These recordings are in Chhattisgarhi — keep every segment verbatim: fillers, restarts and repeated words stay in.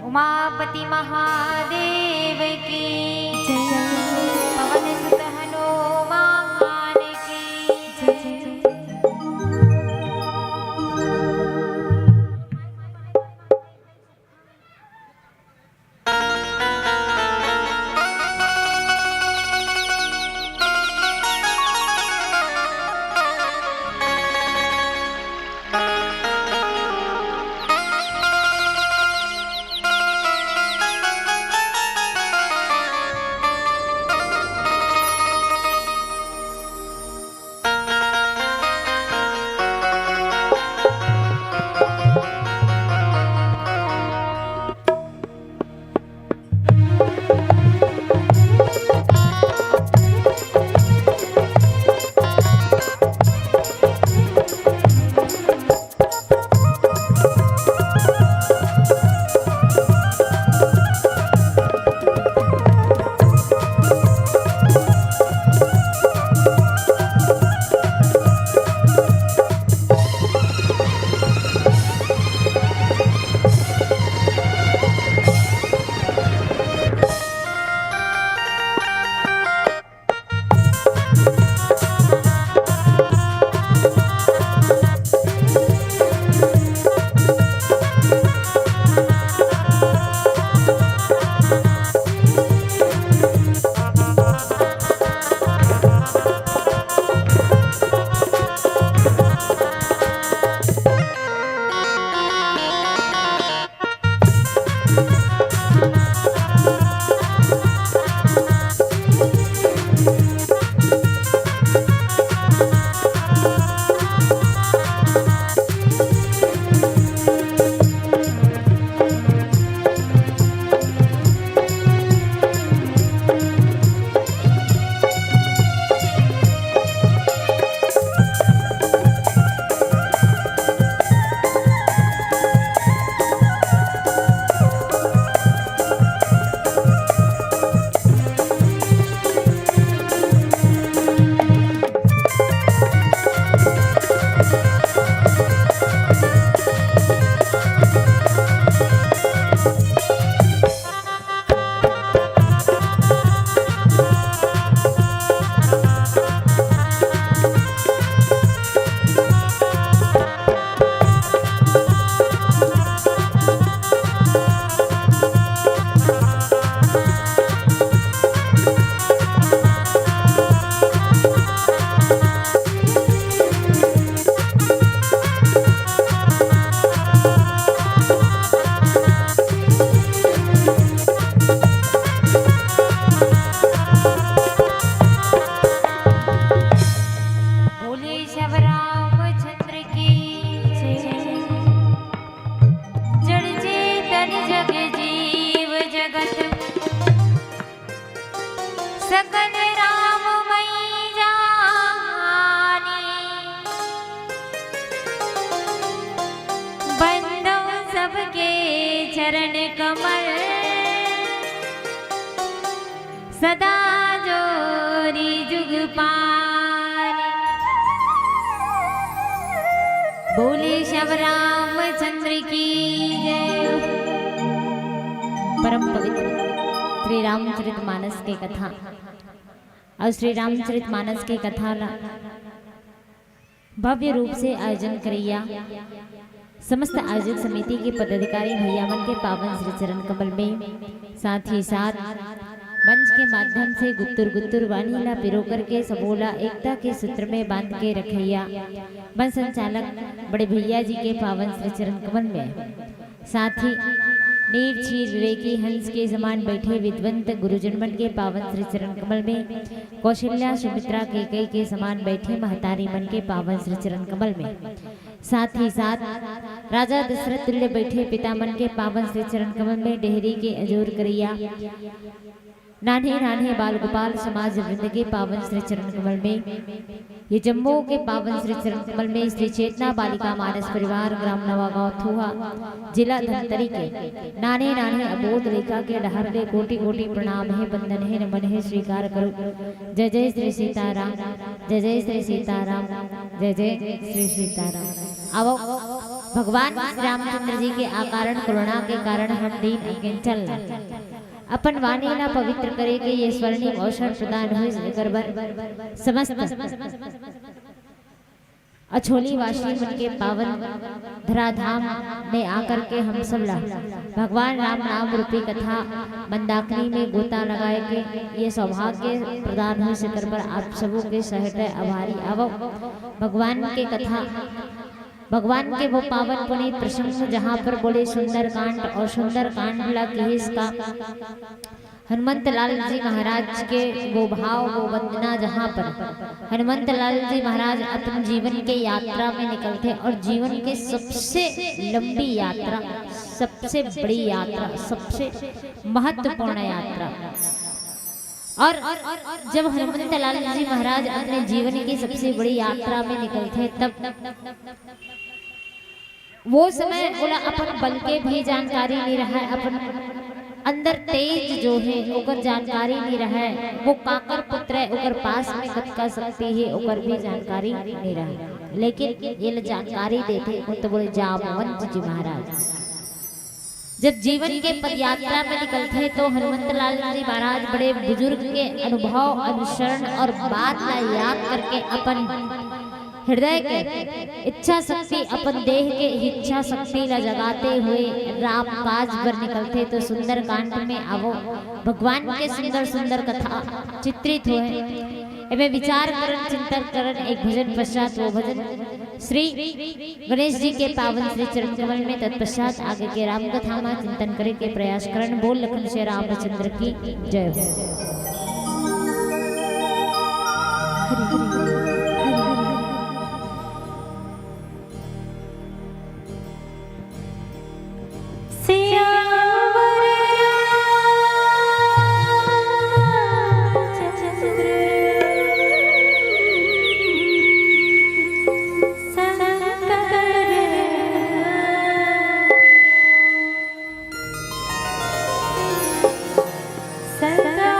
उमापति महादेव की जय। पवन सुत हनुमान की जय। बोले सब रामचंद्र की जय। जड़ चेतन जग जीव जगत सकल राममय जानी। बंदो सबके चरण कमल सदा जोरी जुग पानी। बोले श्याम रामचंद्र की जय। परम पवित्र श्री रामचरित मानस के कथा अउ श्री रामचरित मानस के कथा ला भव्य रूप से आयोजन करइया समस्त आयोजक समिति के पदाधिकारी भैया मन के पावन श्री चरण कमल में, साथ ही साथ मंच के माध्यम से गुत्तुर गुत्तुर वाणी ला पिरो करके सबो ला एकता के सूत्र में बांध के रखइया मंच संचालक बड़े भैया जी के पावन श्री चरण कमल में, साथ ही नीर चीर विवेकी हंस के समान बैठे विद्वंत गुरुजन मन के पावन श्री चरण कमल में, कौशल्या सुमित्रा कैकई के समान बैठे महतारी मन के पावन श्री चरण कमल में, साथ ही साथ राजा दशरथ तुल्य बैठे पिता मन के पावन श्री चरण कमल में, डेहरी के अजोर करइया नान्हे नान्हे बाल गोपाल समाज वृंद के पावन श्री चरण कमल में, ये जम्मो के पावन श्री चरण कमल में श्री चेतना बालिका मानस परिवार ग्राम नवागांव थोहा जिला धमतरी के नान्हे नान्हे अबोध लइका के डहर ले कोटि कोटि प्रणाम हे, वंदन हे, नमन हे, स्वीकार करो। जय जय श्री सीताराम, जय जय श्री सीताराम, जय जय श्री सीताराम। आवो। भगवान श्री रामचंद्र जी के अकारण करुणा के कारण हम दीन अकिंचल ला अपन वाणी ला पवित्र करे के ये स्वर्णिम अवसर प्रदान होइस, एकर बर समस्त अछोली वासी मन के पावन धराधाम में आकर के हम सब ला भगवान राम नाम रूपी कथा मंदाकिनी में गोता लगाए के ये सौभाग्य प्रदान होइस, एकर बर आप सबो के सहृदय आभारी आवव। भगवान के कथा, भगवान के वो पावन पुनीत प्रसंग, जहाँ पर बोले सुंदरकांड, और सुंदरकांड ला किहिस का हनुमंत लाल जी महाराज के वो भाव, वो वंदना, जहाँ पर हनुमंत लाल जी महाराज अपन जीवन के यात्रा में निकलथे और जीवन के सबसे लंबी यात्रा, सबसे बड़ी यात्रा, सबसे महत्वपूर्ण यात्रा। और जब हनुमंत लाल जी महाराज अपने जीवन की सबसे बड़ी यात्रा में निकलथे, तब वो समय ओला अपन बल के भी जानकारी नइ रहय, अपन अंदर तेज जो हे ओकर जानकारी नइ रहय, वो काकर पुत्र हे, ओकर पास में कतका शक्ति हे, ओकर भी जानकारी नइ रहय। लेकिन ये ला जानकारी देथे, वो तो बोले जामवंत जी महाराज। जब जीवन के पदयात्रा में निकलथे तो हनुमंत लाल जी महाराज बड़े बुजुर्ग के अनुभव, अनुसरण और बात ला याद करके अपन हृदय के इच्छा शक्ति, अपन देह के इच्छा शक्ति ला जगाते हुए राम काज बर निकलथे। तो सुंदरकांड में आवो, भगवान के सुंदर सुंदर कथा चित्रित होय। एमे विचार करन, चिंतन करन, एक भजन पश्चात वो भजन श्री गणेश जी के पावन श्री चरण कमल में, तत्पश्चात आगे के राम कथा में चिंतन करे के प्रयास करन। बोल लखन श्री रामचंद्र की जय हो। सियावर रामचंद्र शंकर सदा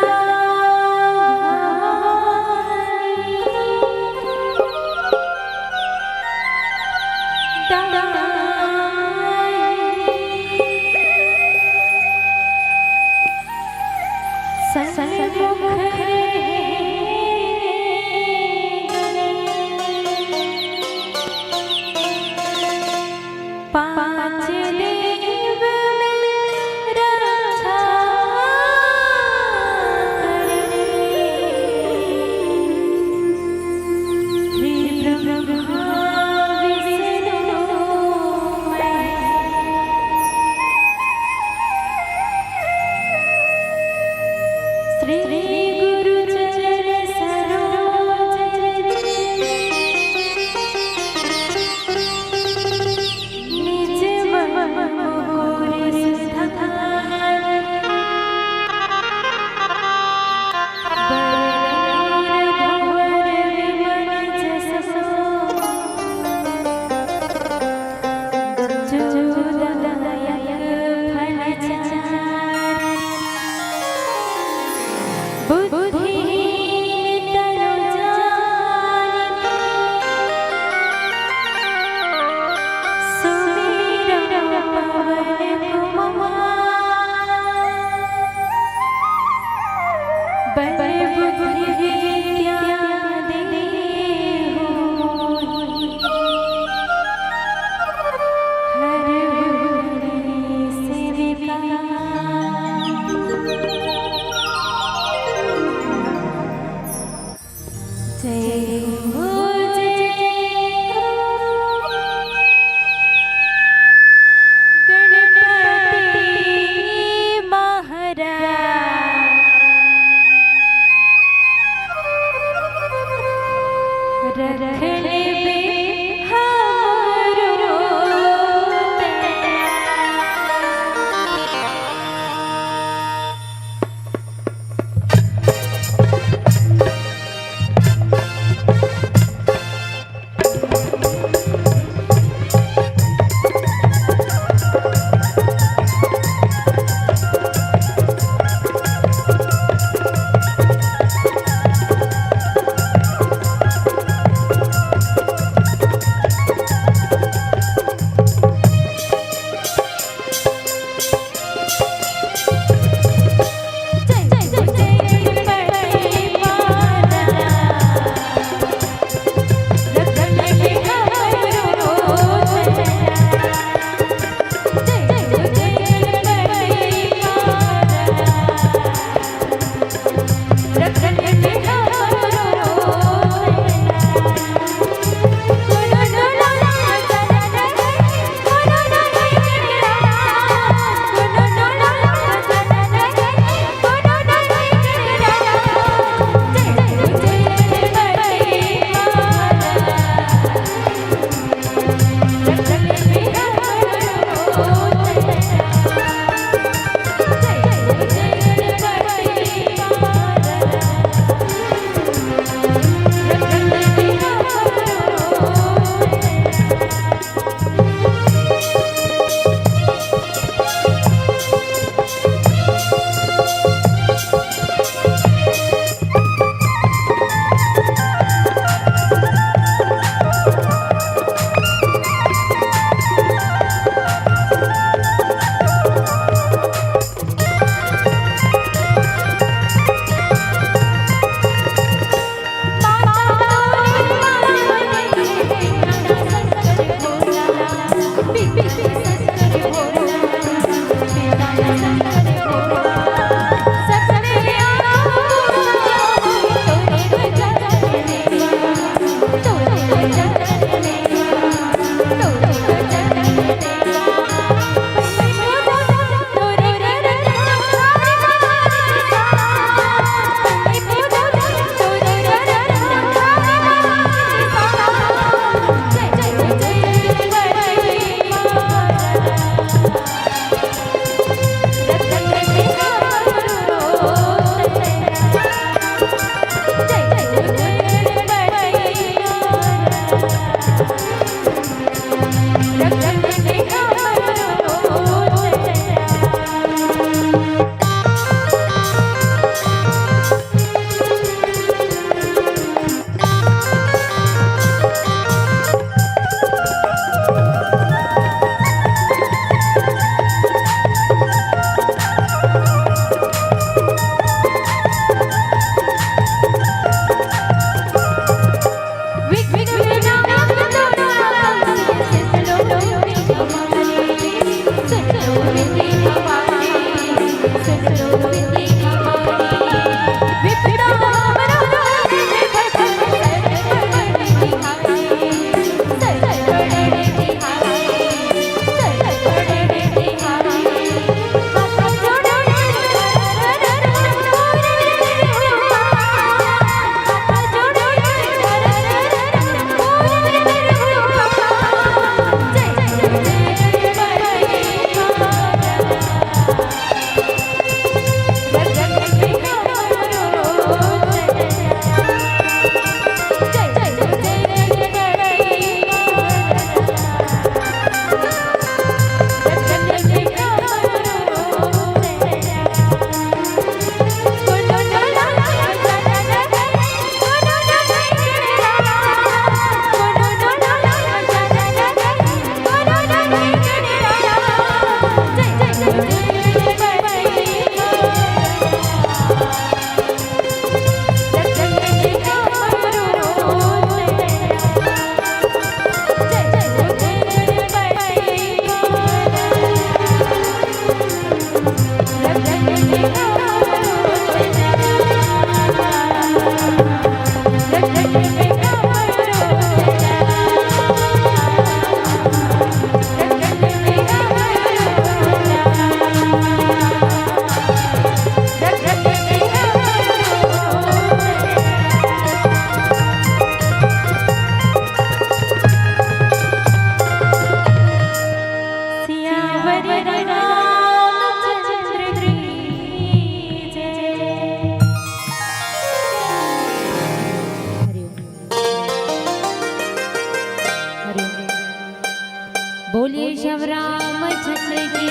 रामचंद्र की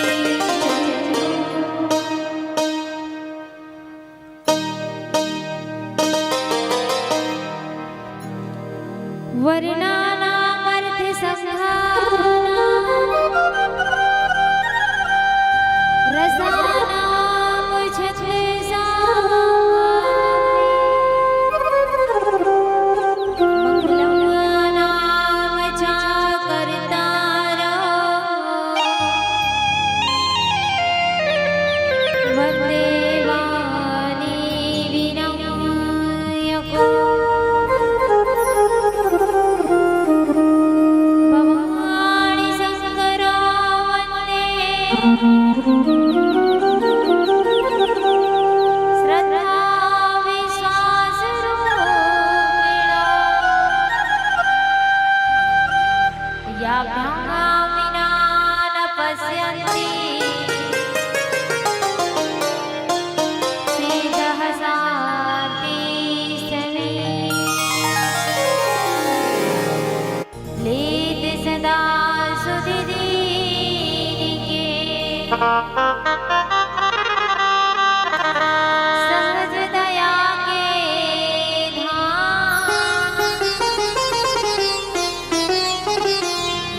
जय। वर्णानामर्थसंघानां रसानां छंदसामगानां मङ्गलानां च कर्तारः वन्दे वाणी विनायकम्। भवानी शंकरो वन्दे श्रद्धा विश्वासरूपिणो। याभ्यां विना न पश्यन्ति सिद्धः शान्तिस्थली। लेत सदा सुधि दीन के सहज दया के धाम।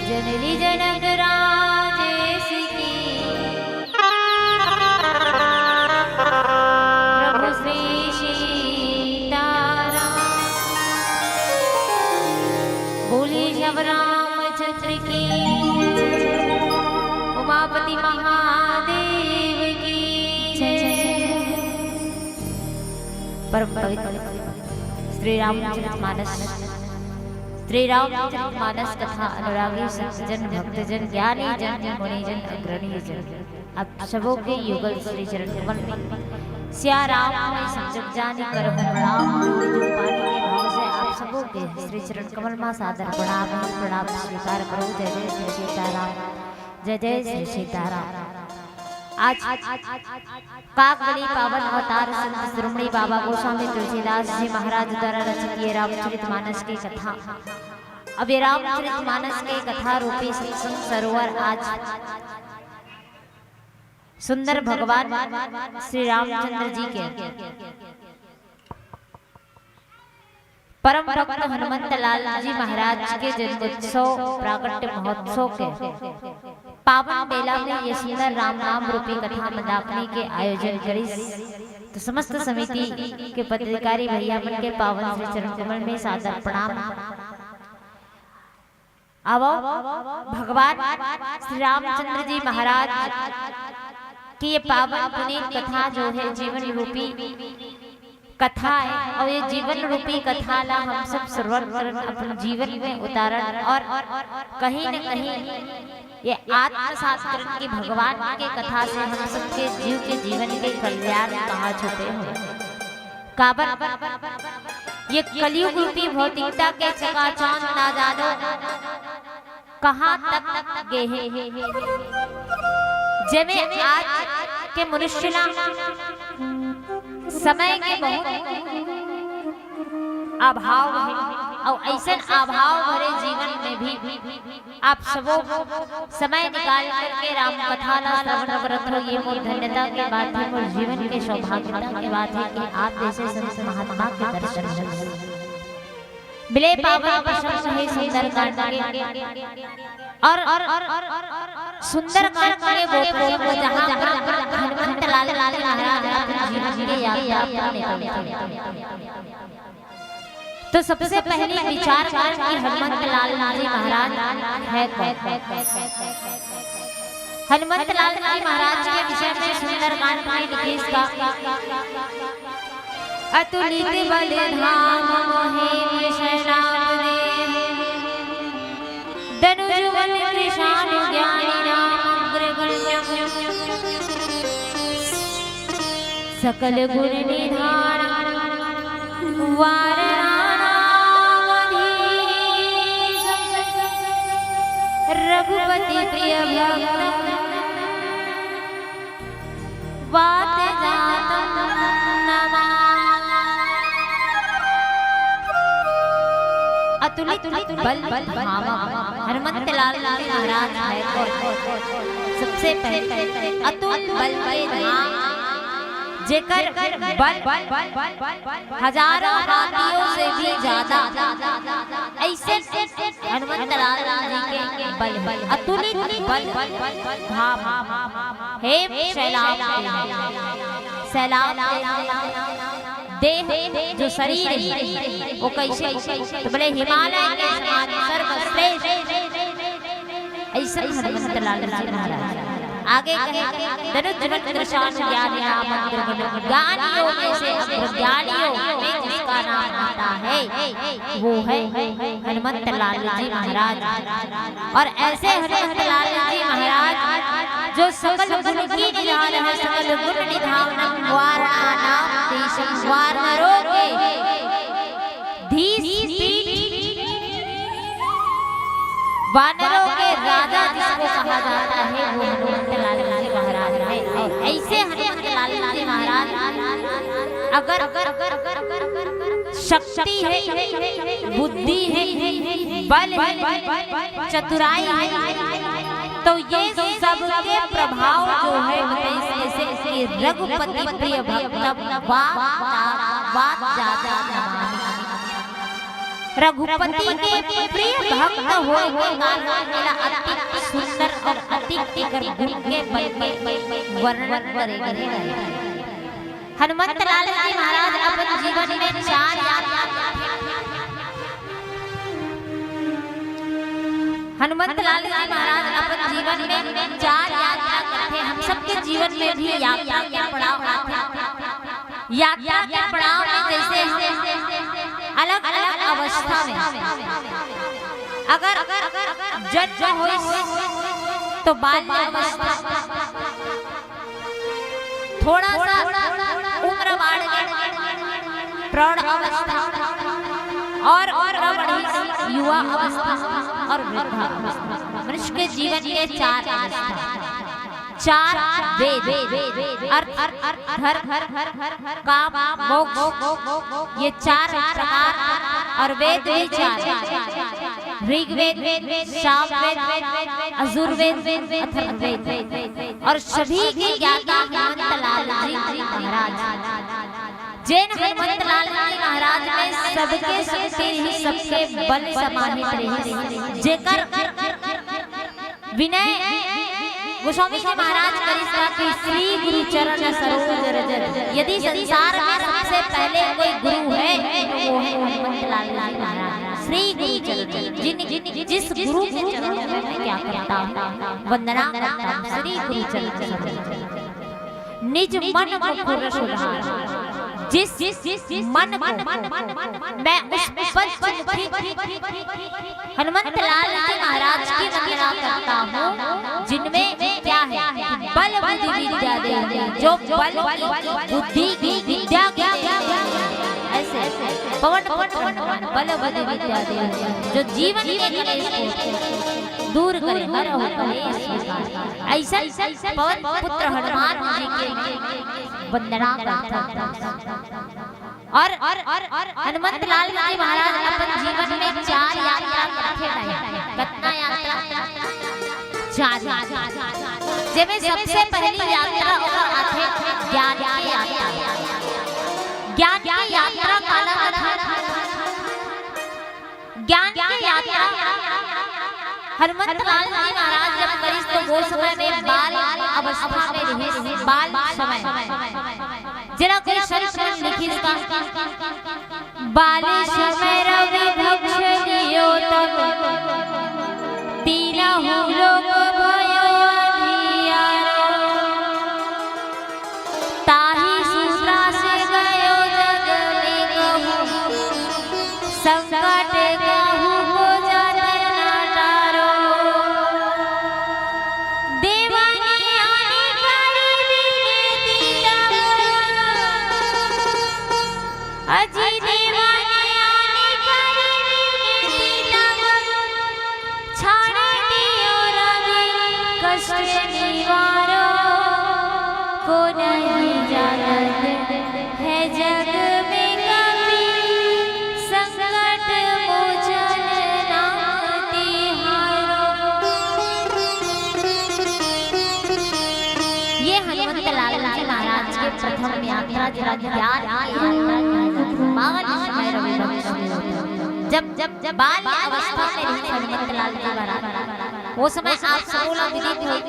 जननी जनक राजेश की प्रभु श्री सीताराम। बोलिए जब रामचंद्र की जय, उमापति महादेव की जय। परम पवित्र श्री रामचरित मानस, श्री रामचरित मानस कथा अनुरागी संतजन, भक्तजन, ज्ञानी जन, मुनिजन, अग्रणी जन, आप सबों के युगल श्री चरण कमल में सिया राम में संजग जानी करहु प्रणाम। जोड़ जोड़ पानी के भाव से आप सबों के श्री चरण कमल में सादर प्रणाम, प्रणाम स्वीकार करो। जय जय श्री सीताराम, जय जय श्री सीताराम। आज काकबली पावन अवतार संत शिरोमणि बाबा गोस्वामी तुलसीदास जी महाराज द्वारा रचित ये रामचरित मानस की कथा। अब ये रामचरित मानस के कथा रूपी सत्संग सरोवर आज सुंदर भगवान श्री रामचंद्र जी के परम भक्त हनुमंत लाल जी महाराज के जन्मोत्सव प्राकट्य महोत्सव के पावन बेला में ये सुंदर राम नाम रूपी कथा मंदाकिनी के आयोजन करिस। तो समस्त समिति के पदाधिकारी भैया मन के पावन श्री चरण कमल में सादर प्रणाम। आवो, भगवान श्री रामचंद्र जी महाराज की ये पावन पुनीत कथा जो है जीवन रूपी कथा है, और ये जीवन रूपी कथा ला हम सब श्रवण करन, अपन जीवन में उतारन, और कहीं न कहीं ये आत्मसात करन की भगवान के कथा से हम सबके जीव के जीवन के कल्याण कहाँ छुपे हो। काबर ये कलयुग रूपी भौतिकता के चकाचौंध ना जानो कहाँ तक गे हे, जेमे आज के मनुष्य ला समय के बहुत अभाव हे, और ऐसन अभाव भरे जीवन में भी आप सबो समय निकाल करके राम कथा ला श्रवण करत हो, ये मोर धन्यता के बात हे, मोर जीवन के सौभाग्यता के बात हे कि आप जैसे संत महात्मा के दर्शन हो। मिले पावन प्रसंग हे सुंदरकांड के। और, और, और, और, और सुंदरकांड के वो प्रसंग जहाँ पर हनुमंत लाल जी महाराज अपने जीवन के यात्रा पर निकले थे। तो सबसे पहले विचार करें कि हनुमंत लाल जी महाराज है कौन? हनुमंत लाल जी महाराज के विषय में सुंदरकांड में लिखे इसका, अतुलित बल धाम महेंद्र सेनापति, दनुज बल कृशानु ज्ञानी नाम अग्रगण्य, सकल गुण निधान वार नानावधीश, रघुपति प्रिय भक्त वात जातम नमामि। अत अतुलित बल धामक हनुमंत लाल जी महाराज है कौन? सबसे पहले अतुल बल के धाम, जेकर बल हजारों हाथियों से भी ज्यादा, ऐसे हनुमंत लाल जी के बल है। अतुलित बल धाम, हे सैलाब के, सैलाब के देह, जो शरीर है, वो कैसे? तो बोले, हिमालय के समान सर्वश्रेष्ठ, ऐसा हनुमंत लाल जी महाराज। आगे कहे, धनुष जवन कृशान ज्ञान या मंत्र बल, ज्ञानियों में से अग्रज्ञानियों में जिसका नाम आता है, वो है हनुमंत लाल जी महाराज। और ऐसे हनुमंत लाल जी महाराज, जो सकल गुण की निधान है, सकल गुण निधान, वारणा नाम देशम, वानरों के धीस पीठ, वानरों के राजा जिसको कहा जाता है, वो हनुमंत लाल जी महाराज है। और ऐसे हनुमंत लाल जी महाराज अगर शक्ति है, बुद्धि है, बल है, चतुराई है, तो ये सबके प्रभाव जो है, बताइए कैसे? कि रघुपति प्रिय भक्तम वात, वात जाता नमामि। रघुपति के प्रिय भक्त होए के कारण एला अति सुंदर और अति एकर गुण के बल के वर्णन करे गे हे। हनुमंत लाल जी महाराज अपन जीवन में चार यात्रा, हनुमंत लाल जी महाराज अपन जीवन में चार यात्रा करथे। हम सबके जीवन में भी यात्रा के पड़ाव आथे। यात्रा के पड़ाव में जैसे अलग-अलग अवस्था में, अगर जन्म होइस तो बाल्य अवस्था, थोड़ा सा उम्र बाढ़ गे, प्रौढ़ अवस्था, और उम्र बढ़िस, युवा अवस्था और वृद्धा अवस्था। मनुष्य के जीवन के चार अवस्था, चार वेद, अर्थ, धर्म, काम, मोक्ष, ये चार प्रकार, और वेद भी चार, ऋग्वेद, सामवेद, यजुर्वेद, अथर्ववेद, और सभी के ज्ञाता हनुमंत लाल जी महाराज, जेन हनुमंत लाल जी महाराज में सबके शक्ति रहिस, सबके बल समाहित रहिस, जेकर विनय गोस्वामी जी महाराज करिस का कि श्री गुरु चरण सरोज रज। यदि संसार में सबसे पहले कोई गुरु है, तो वो है हनुमंत लाल जी महाराज। श्री गुरु चरण, जिन, जिन, जिस गुरु के चरणों में मैं क्या करता हूँ, वंदना करता हूँ, श्री गुरु चरण सरोज रज। निज मन मुकुर सुधार, जिस मन को मैं उस पंचमुखी हनुमंत लाल जी महाराज की वंदना करता हूँ, जिनमें क्या है कि बल बुद्धि विद्या देव, जो बल की, बुद्धि की, विद्या की, ऐसे पवन पुत्र हनुमान, बल बुद्धि विद्या देव, जो जीवन के कलेश को दूर करे, हरहु कलेश विकार। ऐसा पवन पुत्र हनुमान जी के वंदना करथन। और हनुमंत लाल जी महाराज अपन जीवन में चार यात्रा करथे भाई। कतना यात्रा? चार यात्रा। जेमे सबसे पहली यात्रा ओकर आथे ज्ञान के यात्रा। ज्ञान के यात्रा काला कथे? ज्ञान के यात्रा हनुमंत लाल जी महाराज जब करिस, तो वो समय में बाल अवस्था में रहिस, बाल समय, जेला कोई संत मन लिखिस का, बाल समय रवि भक्ष लियो तब, तीनहु लोक भयो अंधियारो। ताहि सु त्रास गयो जग में कहूँ, संकट कहूँ को जात न टारो। देवा ने आने कर विनती तब, अजी देवा ने आने कर विनती तब, छाड़ दियो रवि कष्ट निवारो। को नहीं जानत है जग में कवि, संकट मोचन हनुमंत लाल जी महाराज के प्रथम यात्रा, जेला ज्ञान के यात्रा कहे जाथे, बावन समय रवि भक्ष। जब, जब, जब बाल अवस्था में रहिस हनुमंत लाल जी महाराज, वो समय आप सबो ला विदित होही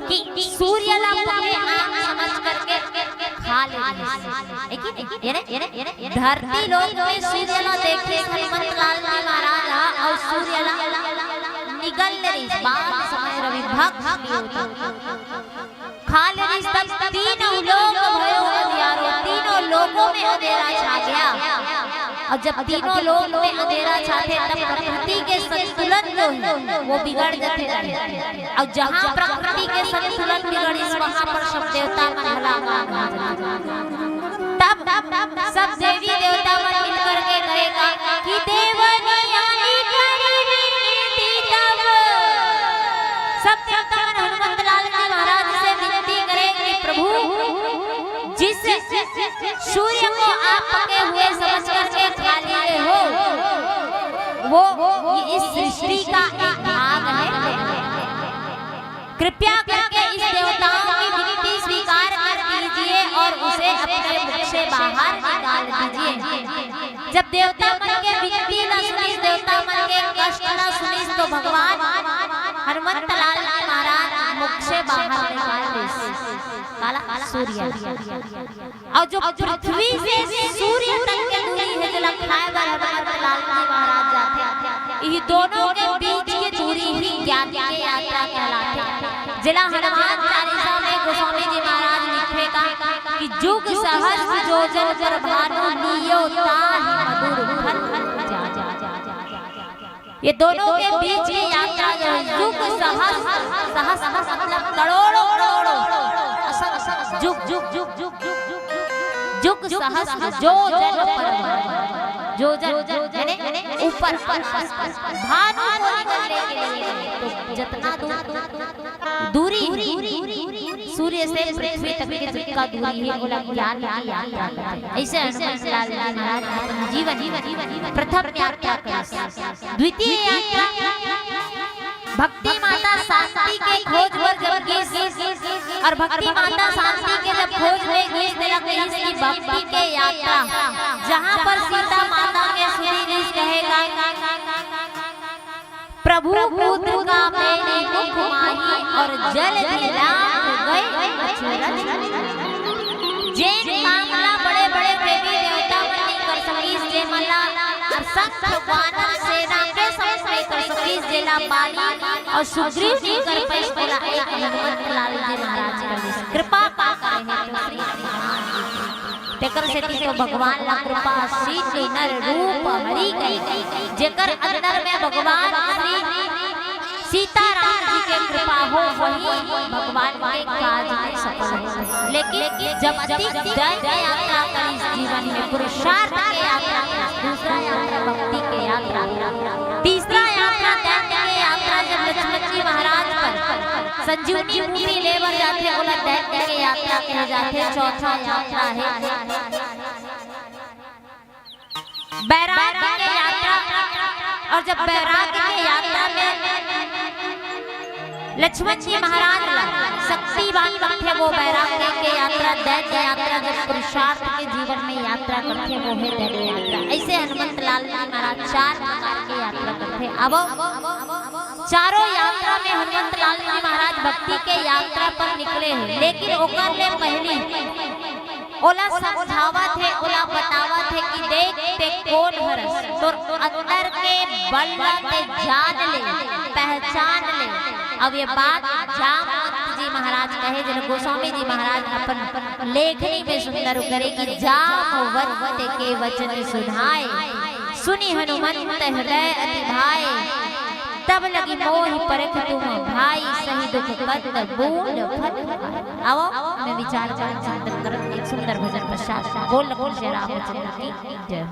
कि सूर्य ला अपने आंख समझ करके खा ले रहिस। है कि नहीं? ये रे, ये रे, ये रे, धरती लोक में सूर्य ला देखे हनुमंत लाल जी महाराज ह, अउ सूर्य ला निगल ले रहिस, बावन समय रवि भक्ष। खा ले रहिस, तब तीनों लोक भयो अंधियारो, तीनों लोकों में अंधेरा छा गया। और जब तीनों लोक में अंधेरा छाथे, तब प्रकृति के संतुलन जो है, वो बिगड़ जाथे। और जहाँ प्रकृति के संतुलन बिगड़िस, वहाँ पर सब देवता मन हलाहल हो जाथे। तब सब देवी देवता मन मिलकर के कहे का कि देवनियानी करी विनती तब। सब देवता मन हनुमंत लाल जी महाराज से विनती करे कि प्रभु, जिस सूर्य को आप पके हुए समझ करके खा लिए हो, वो इस सृष्टि का एक भाग है। कृपया करके इस देवताओं की विनती स्वीकार कर लीजिए और उसे अपने मुख से बाहर निकाल दीजिए। जब देवता मन के विनती ला सुनिस, देवता मन के कष्ट ला सुनिस, तो भगवान हनुमंत लाल जी महाराज मुख से बाहर निकाल दिस। काला सूर्य। और जो पृथ्वी से सूर्य तक के दूरी है, जेला खाए बर हनुमंत लाल जी महाराज जाथे, इही दोनों के बीच के दूरी ही ज्ञान के यात्रा कहलाथे, जेला हनुमान चालीसा में गोस्वामी जी महाराज लिखथे का कि जुग सहस्त्र योजन पर भानु लियो ताहि मधुर फल जान। ये दोनों के बीच की यात्रा जो है, युग सहस्त्र, सहस्त्र मतलब करोड़ों, करोड़ों, असंख्य, युग, युग, युग, युग, युग, युग, युग सहस्त्र योजन पर, योजन, यानी ऊपर, भानु को निकलने के लिए, तो जितना दूर दूरी, सूर्य से पृथ्वी तक के जितना दूरी है, ओला ज्ञान की यात्रा कहथे। ऐसे हनुमंत लाल जी महाराज अपन जीवन, जीवन, जीवन, प्रथम यात्रा करिस। द्वितीय यात्रा भक्ति माता शांति के खोज बर जब गिस और भक्ति माता शांति के जब खोज में गिस, तेला कहिस कि भक्ति के यात्रा, जहाँ पर सीता माता के सुनी गिस, कहे का प्रभु मुद्रिका मेली मुख माही और जल भी लाख गए अचरज। जेन काम ला बड़े-बड़े देवी देवता मन नइ कर सकिस, जेमन ला असंख्य वानर सेना के समूह नइ कर सकिस, जेला बाली और सुग्रीव नइ कर पाइस, ओला एक हनुमंत लाल जी महाराज कर दिस। कृपा का करे हे तो श्री हनुमान जी। तेकर सेती तो भगवान ला कृपा सिंधु नर रूप हरि कहे। जेकर अंदर में भगवान श्री सीताराम जी के कृपा हो, वही भगवान के काज में सफल हो। लेकिन जब अधिक दैन्य यात्रा करिस जीवन में, पुरुषार्थ के यात्रा करिस, दूसरा यात्रा भक्ति के यात्रा, तीसरा यात्रा दैन्य के यात्रा, जब लक्ष्मण जी महाराज पर संजीवनी बूटी ले बर जाथे, ओला दैन्य के यात्रा कहे जाथे। चौथा यात्रा है बैराग्य के यात्रा। और जब बैराग्य के यात्रा में लक्ष्मण जी महाराज ला शक्तिवान बनथे, वो बैराग्य के यात्रा, दैन्य यात्रा, जब पुरुषार्थ के जीवन में यात्रा करथे, वो है दैन्य यात्रा। ऐसे हनुमंत लाल जी महाराज चार प्रकार के यात्रा करथे। अब चारों यात्रा में हनुमंत लाल जी महाराज भक्ति के यात्रा पर निकले हे, लेकिन ओकर ले पहिली ओला समझावत हे, ओला बतावत हे कि देख, ते कोन हरस, तोर अंदर के बल ला ते जान ले, पहचान ले। अब ये बात जामवंत जी महाराज कहे, जेला गोस्वामी जी महाराज अपन लेखनी में सुंदर करे कि जामवंत के वचन सुनाए, सुनि हनुमंत हृदय अति भाए। तब लगी मोहि परखि तुम भाई, सहि दुख कंद मूल फल। आवो, मैं विचार करत चिंतन करत एक सुंदर भजन पश्चात बोल लखन श्री रामचंद्र की जय।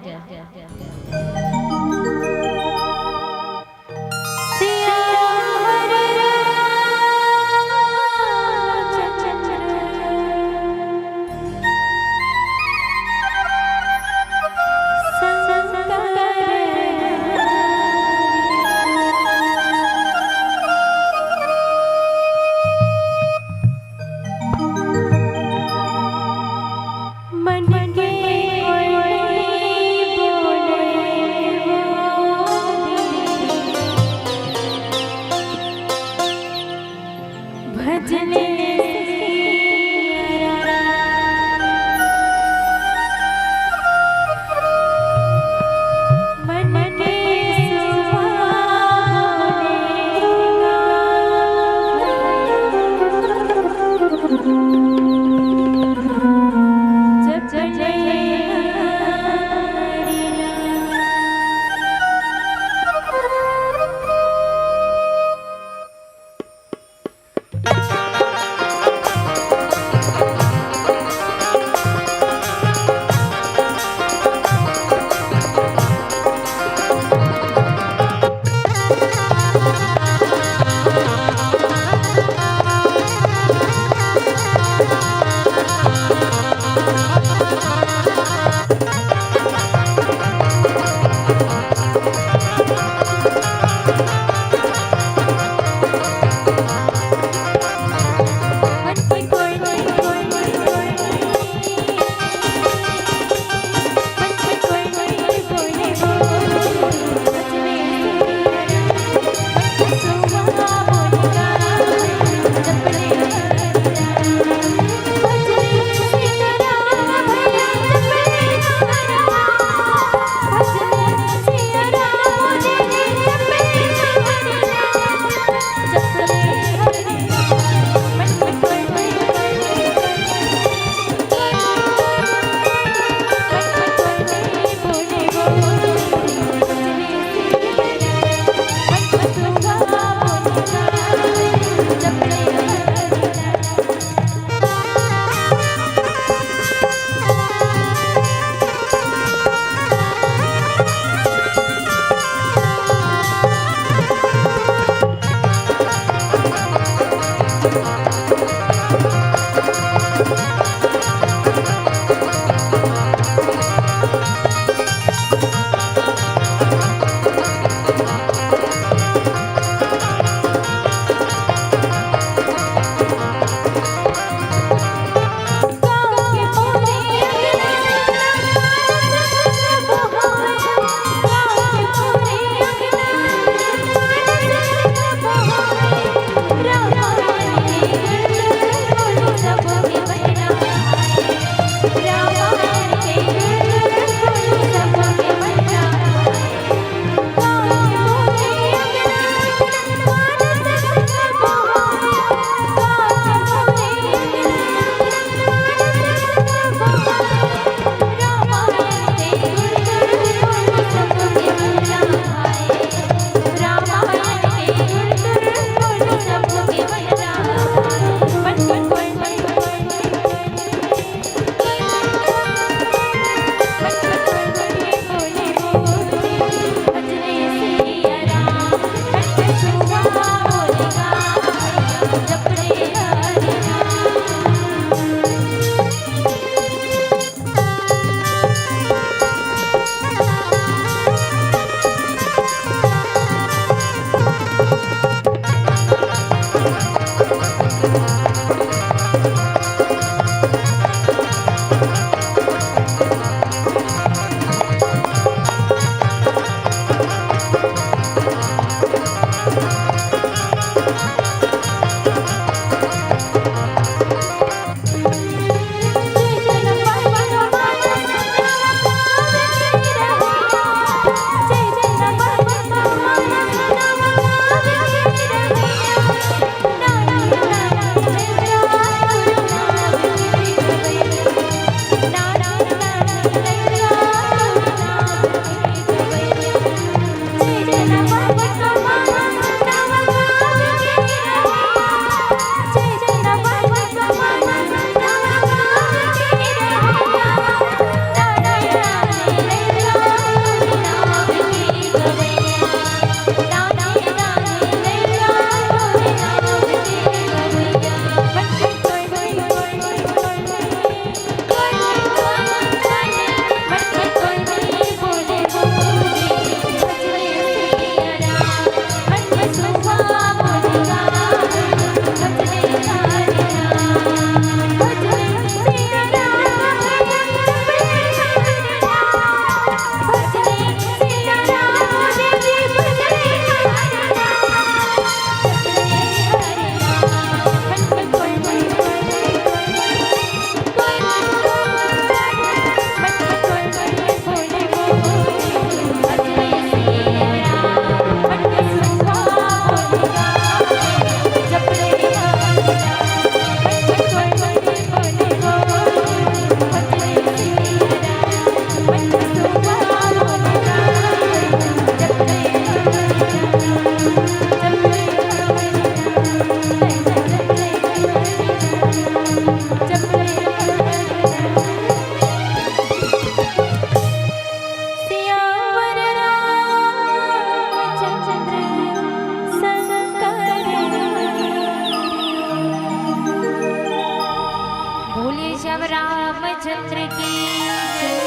चंद्र की जय।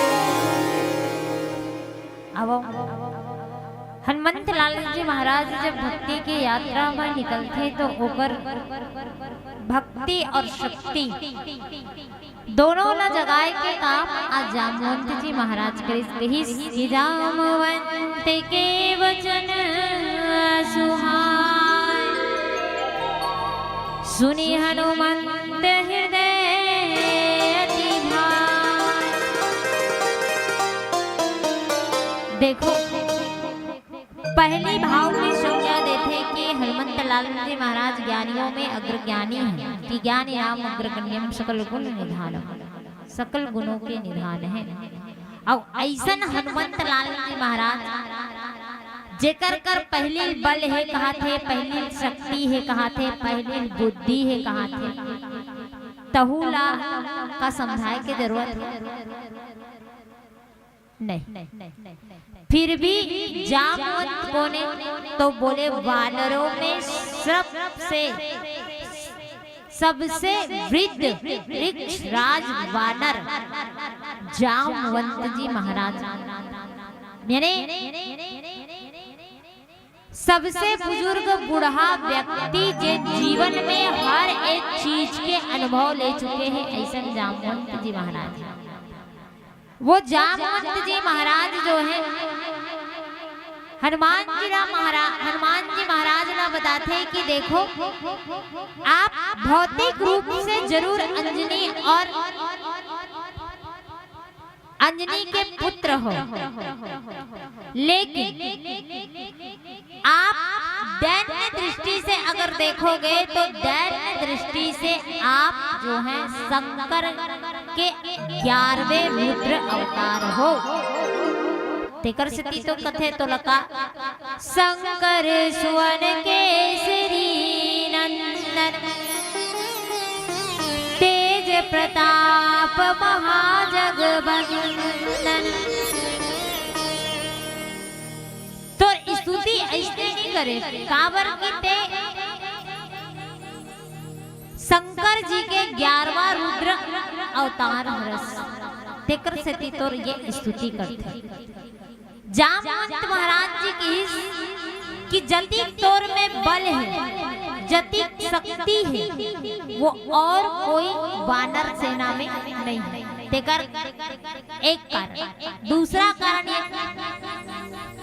अब हनुमंत लाल जी महाराज जब भक्ति के यात्रा में निकलथे तो ओकर भक्ति और शक्ति दोनों ला जगाए के काम आज जामवंत जी महाराज करिस। कहिस कि जामवंत के वचन सुहाए, सुनि हनुमंत हृदय अति भाए। देखो, पहली भाव में संज्ञा देथे कि हनुमंत लाल जी महाराज ज्ञानियों में अग्रज्ञानी हैं कि ज्ञानी नाम अग्रगण्यम सकल गुण निधानम, सकल गुणों के निधान है। अउ अइसन हनुमंत लाल जी महाराज, जेकर कर पहली बल हे कहाथे, पहली शक्ति हे कहाथे, पहली बुद्धि हे कहाथे, तहू ला का समझाए के जरूरत हे? नहीं। फिर भी जामवंत कोने तो बोले, वानरों में सबसे, सबसे वृद्ध वृक्ष राज वानर जामवंत जी महाराज, यानी सबसे बुजुर्ग बूढ़ा व्यक्ति जे जीवन में हर एक चीज के अनुभव ले चुके हैं, अइसन जामवंत जी महाराज। वो जामवंत जी महाराज जो है, हनुमान जी ला महाराज, हनुमान जी महाराज ला बताथे कि देखो, आप भौतिक रूप से जरूर अंजनी और अंजनी के पुत्र हो, लेकिन आप दैन्य दृष्टि से अगर देखोगे तो दैन्य दृष्टि से आप जो है शंकर के ग्यारहवें रुद्र अवतार हो। तेकर सेती तो कथे तो लका, शंकर सुवन केसरी नंदन, तेज प्रताप महाजगबंदन। तोर स्तुति अइसने नहीं करे, काबर कि ते शंकर जी के ग्यारहवाँ रुद्र अवतार हरस, तेकर सेती तोर ये स्तुति करथे। जामवंत महाराज जी कहिस कि जतिक तोर में बल हे, जतिक शक्ति हे, वो और कोई वानर सेना में नहीं हे। तेकर एक कारण। दूसरा कारण ये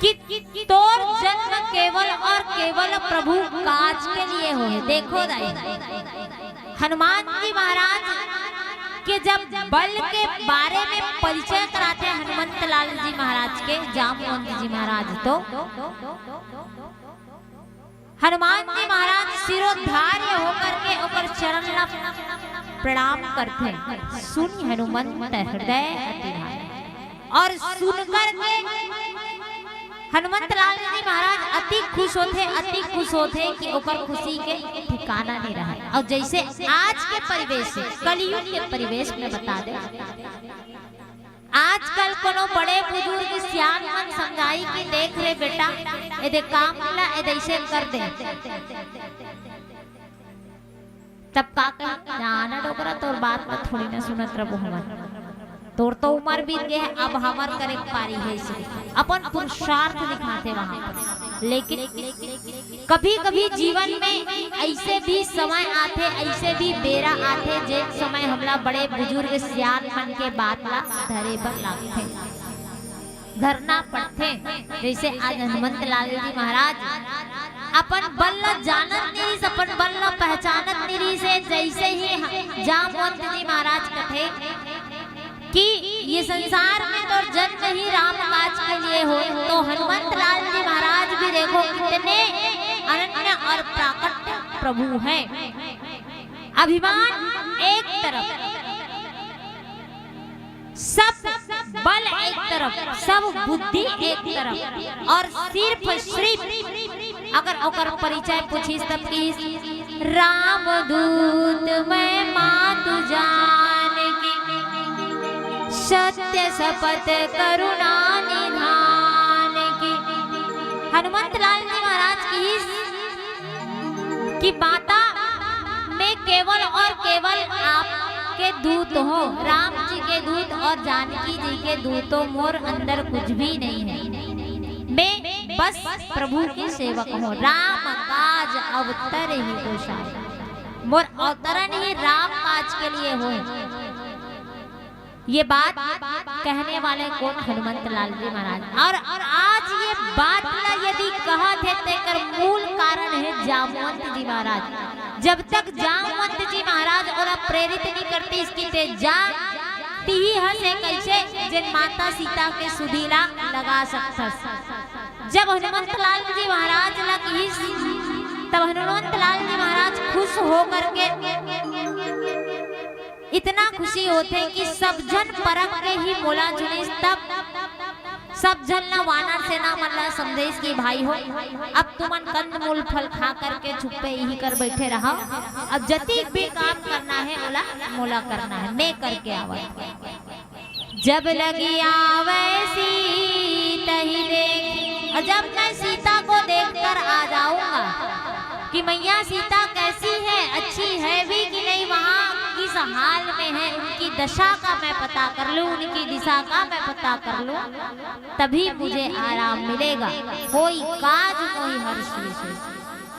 कि तोर जन्म केवल और केवल प्रभु काज के लिए होय। देखो दाई, हनुमान जी महाराज के जब बल के बारे में परिचय कराथे हनुमंत लाल जी महाराज के जामवंत जी महाराज, तो हनुमान जी महाराज शिरोधार्य होकर के ओकर चरण ला प्रणाम करथे। सुनि हनुमंत हृदय अति भाए। और सुन करके हनुमंत लाल जी महाराज अति खुश होथे, अति खुश होथे कि ओकर खुशी के ठिकाना नहीं रहा। और जैसे आज के परिवेश, कलयुग के परिवेश में बता दे, आजकल कोनो बड़े बुजुर्ग सियान मन समझाही कि देख रे बेटा, एदे काम ला एदे ऐसे कर दे, तब का कही, जाना डोकरा, तोर बात ला थोड़ी ना सुनत रबो हमन। तोर तो उमर बीत गे हे, अब हमर करे पारी हे, इसे अपन पुरुषार्थ दिखाथे वहां पर। लेकिन कभी-कभी जीवन में ऐसे भी समय आथे, ऐसे भी बेरा आथे, जे समय हमला बड़े बुजुर्ग सियान मन के बात ला धरे बर लागथे, धरना पड़थे। जैसे आज हनुमंत लाल जी महाराज अपन बल ला जानत नहीं रिहिस, अपन बल ला पहचानत नहीं रिहिस हे, जैसे ही ह-, जामवंत जी महाराज कथे कि ये संसार में तोर जन्म ही राम काज के लिए होय, तो हनुमंत लाल जी महाराज भी देखो कितने अनन्य और प्राकट्य प्रभु हैं। अभिमान एक तरफ, सब बल एक तरफ, सब बुद्धि एक तरफ, और सिर्फ, सिर्फ अगर ओकर परिचय पूछिस तब कहिस, राम दूत मैं मातु जान की, सत्य सपथ करुणा निधान की। हनुमंत लाल जी महाराज कहिस कि माता, मैं केवल और केवल आपके दूत हो, राम जी के दूत और जानकी जी के दूत हो, मोर अंदर कुछ भी नहीं है। मैं बस प्रभु के सेवक हूँ, राम काज अवतरहिं गोसाई। मोर अवतरण ही राम काज के लिए होय। ये बात कहने वाले कौन? हनुमंत लाल जी महाराज। और, और आज ये बात ला यदि कहत हे, तेकर मूल कारण है जामवंत जी महाराज। जब तक जामवंत जी महाराज ओला प्रेरित नहीं करतिस कि ते जा, तिही हस हे कैसे जेन माता सीता के सुधी ला लगा सकथस। जब हनुमंत लाल जी महाराज ला किहिस, तब हनुमंत लाल जी महाराज खुश होकर के इतना खुशी होथे कि सब झन परख के ही मोला चुनिस, तब सब झन ला, वानर सेना मन ला समझेस कि भाई हो, अब तुमन कंदमूल फल खा करके चुप्पे इही कर बैठे रहा, अब जतिक भी काम करना है ओला मोला करना है, मैं करके आवत। जब लगी आवै सीतहि देखि, और जब मैं सीता को देखकर आ जाऊंगा कि मैया सीता कैसी है, अच्छी है भी कि नहीं, वहाँ किस हाल में है, उनकी दशा का मैं पता कर लूँ, उनकी दिशा का मैं पता कर लूँ, तभी मुझे आराम मिलेगा। कोई काज मोहि हरषीसु,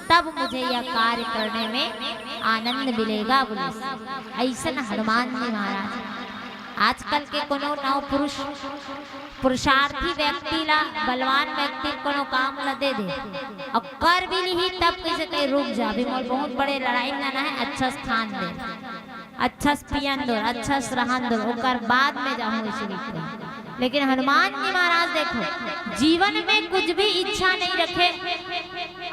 तब मुझे यह कार्य करने में आनंद मिलेगा। बोले अइसन हनुमान जी महाराज। आजकल के कोनो नव पुरुष, पुरुषार्थी व्यक्ति ला, बलवान व्यक्ति कोनो काम ला दे दे, और कर भी लिही, तब कइसे कही, "रुक जा, अभी मोर बहुत बड़े लड़ाई में जाना है, अच्छा स्थान दे, अच्छा से पियन दो, अच्छा से रहन दो, ओकर बाद में जाहूँ," ऐसे लिखते हैं। लेकिन हनुमान जी महाराज देखो, जीवन में कुछ भी इच्छा नहीं रखे,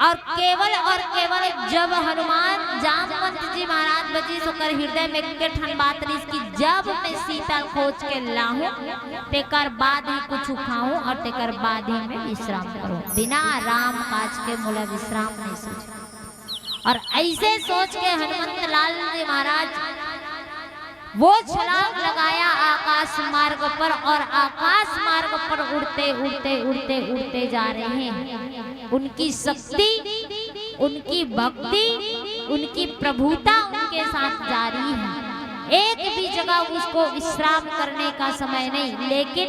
और केवल और केवल जब हनुमान जामवंत जी महाराज बजिस, ओकर हृदय में एके ठन बात रहिस कि जब मैं सीता खोज के लाहूं, तेकर बाद ही कुछ खाऊं और तेकर बाद ही मैं विश्राम करूं। बिना राम काज के मोला विश्राम नहीं सूझे। और ऐसे सोच के हनुमंत लाल जी महाराज वो छलांग लगाया आकाश मार्ग पर, और आकाश मार्ग पर उड़ते, उड़ते, उड़ते, उड़ते जा रहे हैं। उनकी शक्ति, उनकी भक्ति, उनकी प्रभुता उनके साथ जारी है। एक भी जगह उसको विश्राम करने का समय नहीं, लेकिन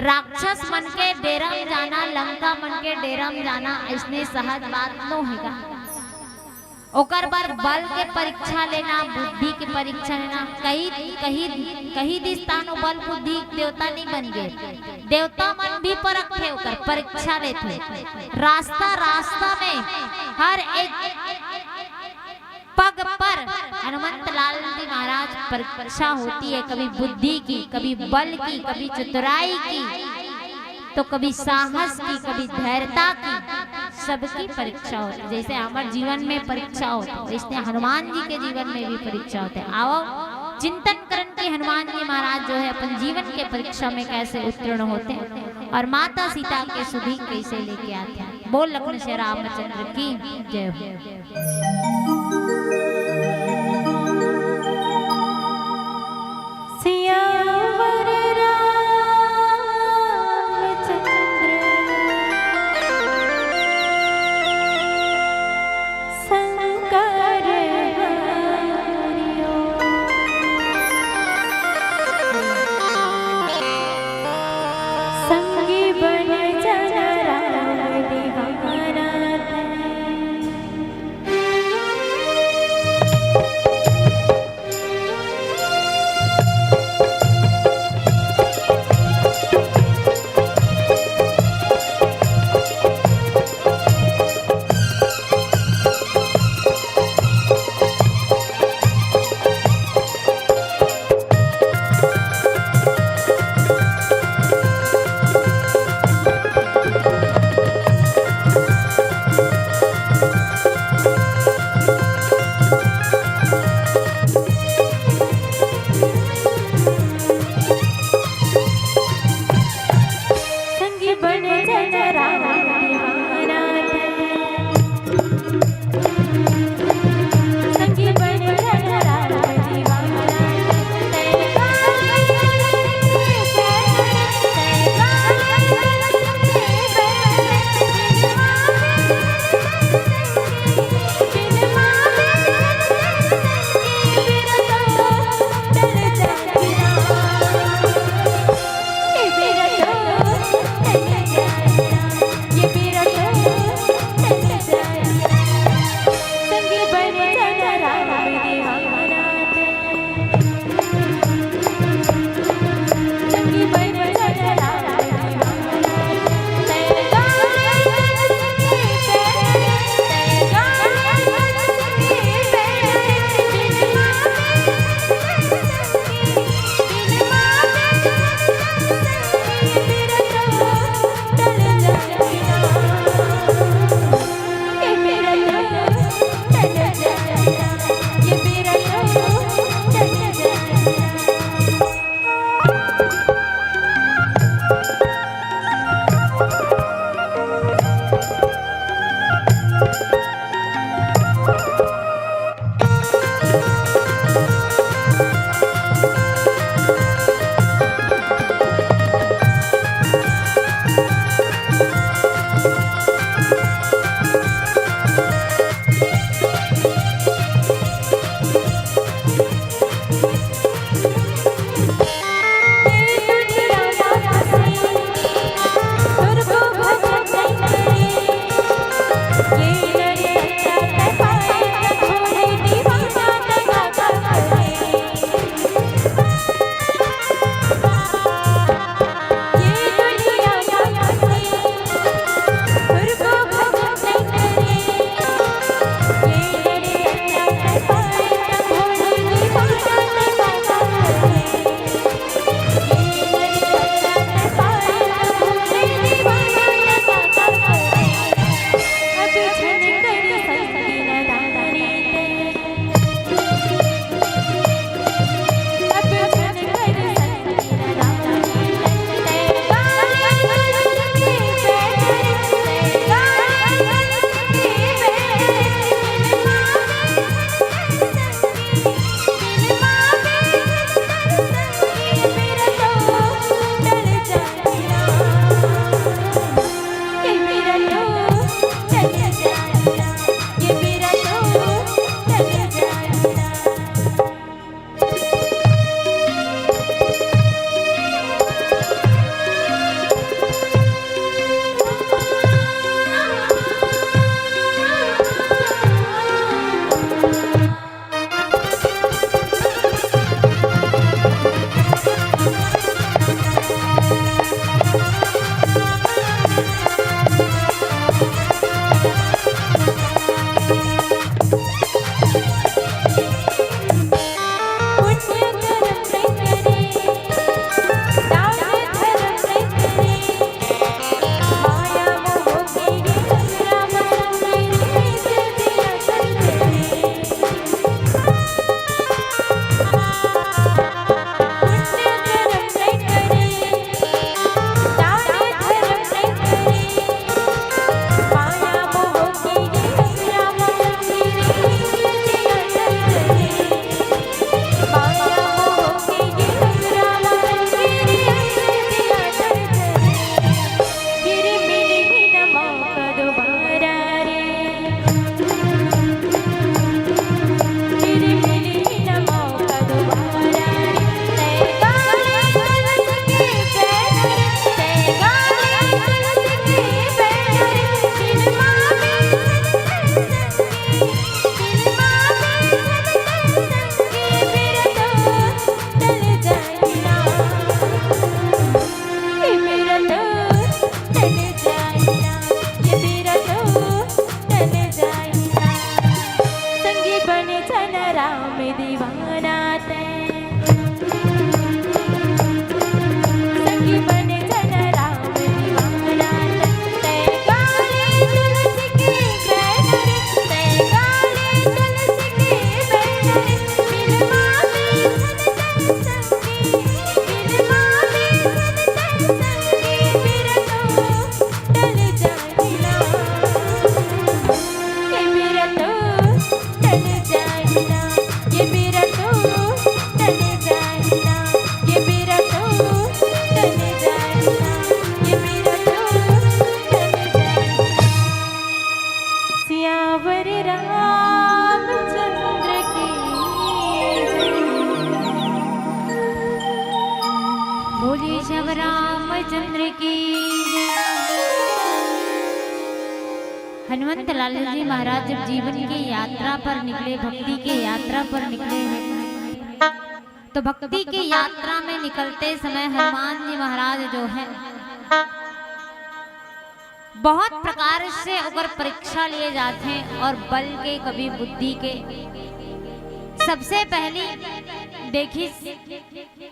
राक्षस मन के डेरा में जाना, लंका मन के डेरा में जाना, अइसने सहज बात नो हे गा। ओकर बर बल के परीक्षा लेना, बुद्धि के परीक्षा लेना। कही, कही, कही दिस ताहन ओ बल बुद्धि देवता नहीं बन गे। देवता मन भी परखथे, ओकर परीक्षा लेथे। रास्ता, रास्ता में हर एक पग पर हनुमंत लाल जी महाराज परीक्षा होती है, कभी बुद्धि की, कभी बल की, कभी चतुराई की, तो कभी साहस की, कभी धैर्यता की, सबकी परीक्षा होती है। जैसे हमर जीवन में परीक्षा होती है, वैसे हनुमान जी के जीवन में भी परीक्षा होते हैं। आओ, चिंतन करन कि हनुमान जी महाराज जो है अपन जीवन के परीक्षा में कैसे उत्तीर्ण होते हैं और माता सीता के सुधी कैसे लेके आते हैं। बोल लखन श्री रामचंद्र की जय हो। सियावर रामचंद्र शंकर हरिओ। संगी बन जन राम दीवाना तन। राम दीवाना तैं, सखी बन जन राम दीवाना तैं। तैं गाले तुलसी के बैन रे, तैं गाले तुलसी के बैन रे। बिलमा में धन तैं संगी, बिलमा में धन तैं संगी। बिरतो टल जाहि ना, ए बिरतो टल जाहि ना, ए बिरतो टल जाहि ना, ए बिरतो टल जाहि ना, ए बिरतो टल जाहि ना। सियावर रामचंद्र की जय। बोलिए सियावर रामचंद्र की जय। हनुमंत लाल जी महाराज जब जीवन की यात्रा पर निकले, भक्ति की यात्रा पर निकले हैं, तो भक्ति की यात्रा में निकलते समय हनुमान जी महाराज जो है, बहुत प्रकार से ओकर परीक्षा लिए जाते हैं और बल के, कभी बुद्धि के। सबसे पहली देखी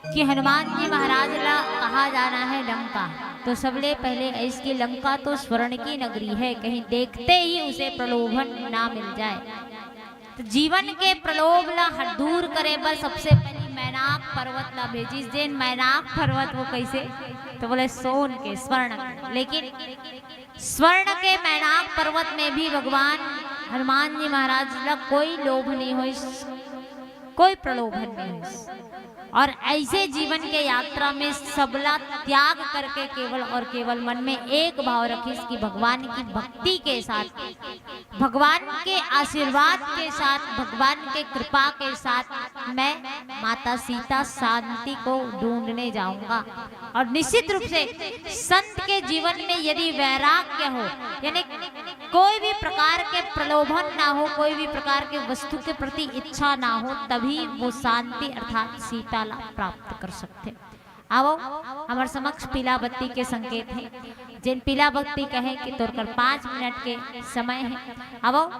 कि हनुमान जी महाराज ला कहा जाना है लंका, तो सबले पहले इसकी लंका तो स्वर्ण की नगरी है, कहीं देखते ही उसे प्रलोभन ना मिल जाए। तो जीवन के प्रलोभ ला हर दूर करे बर सबसे पहली मैनाक पर्वत ला भेजिस। जेन मैनाक पर्वत वो कैसे, तो बोले सोन के, स्वर्ण के। लेकिन स्वर्ण के मैनाक पर्वत में भी भगवान हनुमान जी महाराज ला कोई लोभ नहीं होइस, कोई प्रलोभन नहीं होइस। और ऐसे जीवन के यात्रा में सबला त्याग करके केवल और केवल मन में एक भाव रखिस कि भगवान की भक्ति के साथ, भगवान के आशीर्वाद के साथ, भगवान के कृपा के साथ मैं माता सीता शांति को ढूंढने जाऊंगा। और निश्चित रूप से संत के जीवन में यदि वैराग्य हो, यानी कोई भी प्रकार के प्रलोभन ना हो, कोई भी प्रकार के वस्तु के प्रति इच्छा ना हो, तभी वो शांति अर्थात सीता ला प्राप्त कर सकते। आवो, हमर समक्ष पीला बत्ती के संकेत है। जेन पीला बत्ती कहे कि तोर कर पाँच मिनट के समय है। आवो,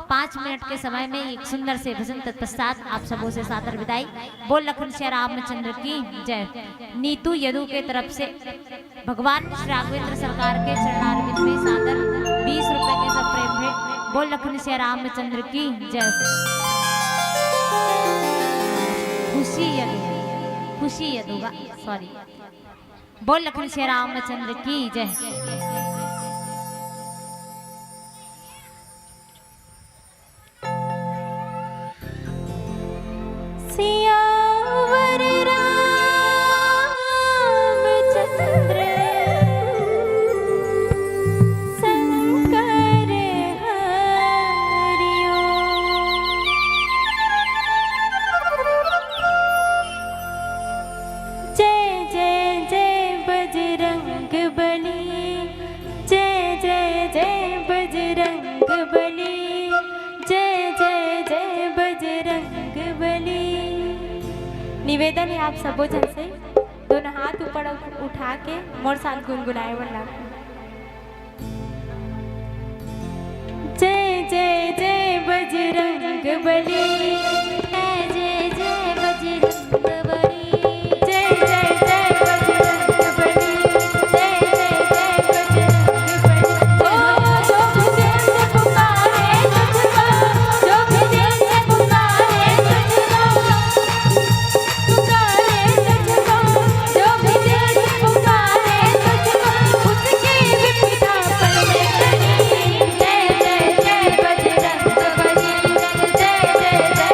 पाँच मिनट के समय में एक सुंदर से भजन तत्पश्चात आप सबों से सादर विदाई। बोल लखन सिया रामचंद्र की जय। नीतू यदु के तरफ से भगवान श्री राघवेंद्र सरकार के चरणारविंद में सादर बीस रुपए के सप्रेम है। बोल लखन सिया रामचंद्र की जय। खुशी यदु, खुशी यदु बा, सॉरी। बोल लखन सिया रामचंद्र की जय। सियावर रामचंद्र शंकर हरिओ। जय जय जय बजरंग बली, जय जय जय बजरंग बली, जय जय जय बजरंग बली। निवेदन है आप सबो झन से, दोनों हाथ ऊपर उठ-, उठा के मोर साथ गुनगुनाए बर लागू। जय जय जय बजरंग बली, जय जय जय बजरंग बली, जय जय जय बजरंग बली, जय जय जय बजरंग बली। ओ जो भी दिल से पुकारे तुझको, जो भी दिल से पुकारे तुझको, पुकारे तुझको, जो भी दिल से पुकारे तुझको, उसकी विपदा पल में टली। जय जय जय बजरंग बली, जय जय जय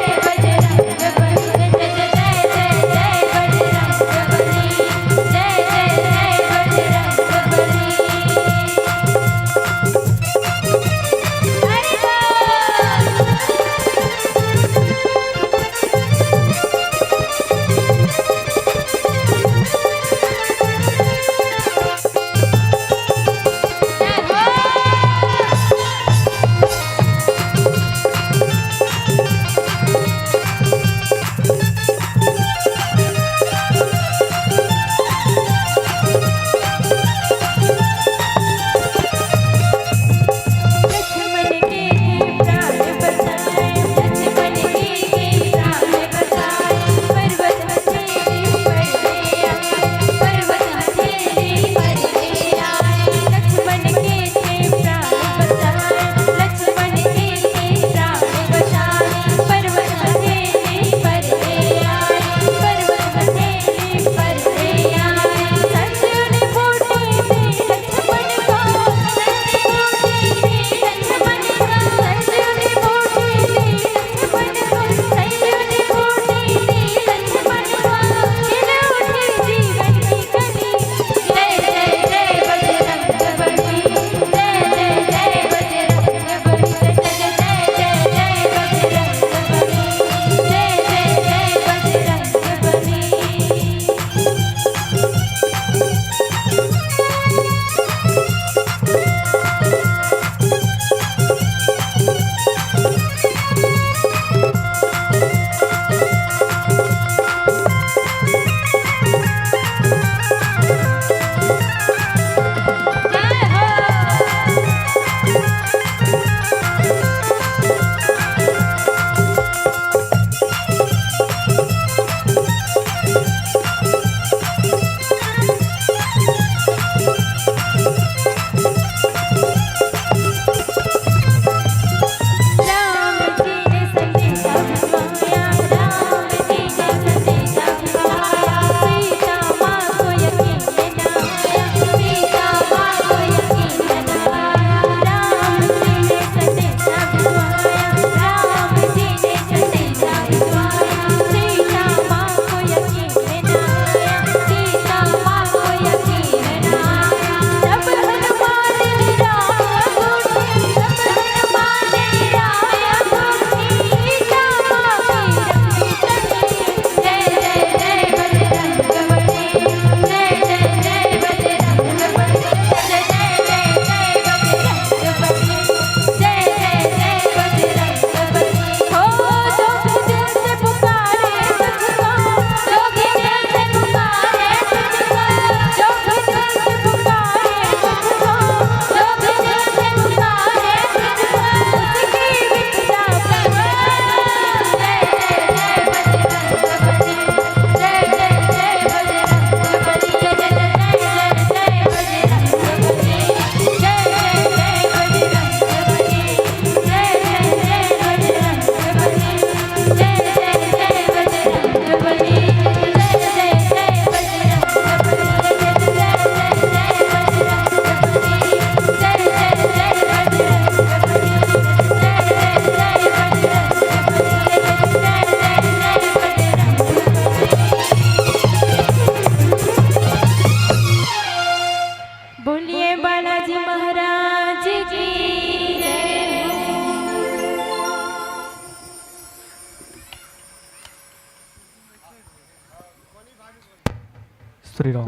श्री राम,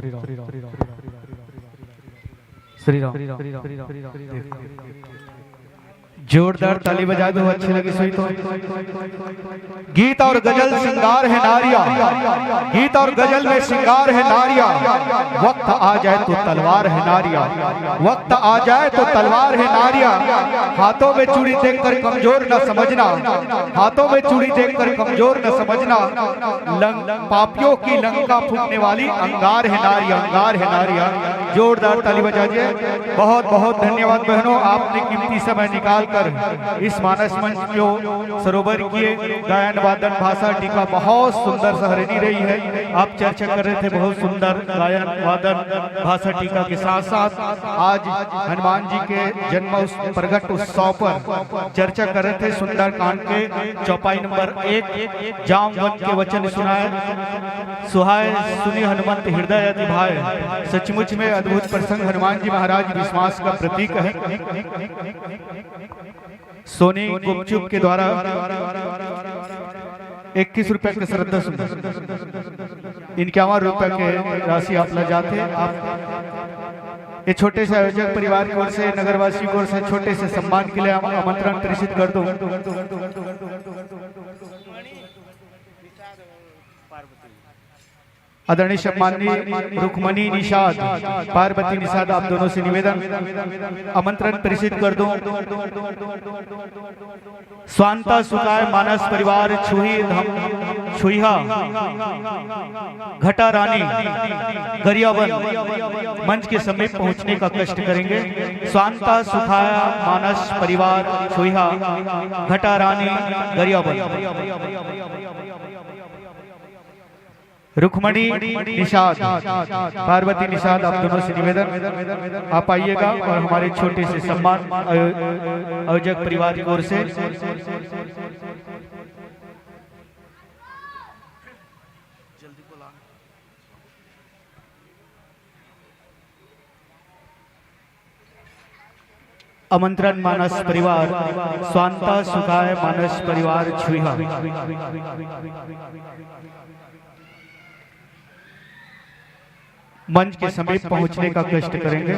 श्री राम। जोरदार ताली बजा दो, अच्छी लगी सुई तो। गीत और गजल श्रृंगार है नारिया, गीत और गजल में श्रृंगार है नारिया। वक्त आ जाए तो तलवार है नारिया, वक्त आ जाए तो तलवार है नारिया। हाथों में चूड़ी देखकर कमजोर न समझना, हाथों में चूड़ी देखकर कमजोर न समझना। लंग-, पापियों की लंका फूकने वाली अंगार है नारिया, अंगार है नारिया। जोरदार ताली बजा दीजिए। बहुत बहुत धन्यवाद बहनों, आपने कीमती समय निकाल कर इस मानस मंच को सरोवर किए। गायन वादन भाषा टीका बहुत सुंदर सहरनी रही है। आप चर्चा कर रहे थे, बहुत सुंदर गायन वादन भाषा टीका के साथ साथ आज हनुमान जी के जन्म उस-, प्रगट उत्सव पर चर्चा कर रहे थे। सुंदरकांड के चौपाई नंबर एक, जामवंत के वचन सुनाए सुहाए सुनि हनुमंत हृदय अति भाए। सचमुच में अद्भुत प्रसंग, हनुमान जी महाराज विश्वास का प्रतीक है। सोनी गुपचुप के द्वारा इक्कीस रुपया के श्रद्धा सुमन, इक्यावन रुपया के राशि आप ला जाथे। आप ये छोटे से आयोजक परिवार की ओर से, नगरवासी की ओर से छोटे से सम्मान के लिए आम-, आमंत्रण प्रेषित कर दो। आदरणीय सम्माननीय रुक्मणी निषाद, पार्वती निषाद, आप दोनों से निवेदन, आमंत्रण प्रेषित कर दो। स्वांता सुखाय मानस परिवार छुही धाम, छुईहा घटा रानी गरियाबंद मंच के समीप पहुंचने का कष्ट करेंगे। स्वांता सुखाय मानस परिवार छुईहा घटा रानी गरियाबंद। रुक्मणी निषाद, पार्वती निषाद, आप दोनों से निवेदन, आप आइएगा और हमारे छोटे से सम्मान आयो-, आयोजक परिवार की ओर से। आमंत्रण मानस परिवार, स्वांता सुखाय मानस परिवार छुईहा। मंच के समीप पहुंचने का कष्ट करेंगे।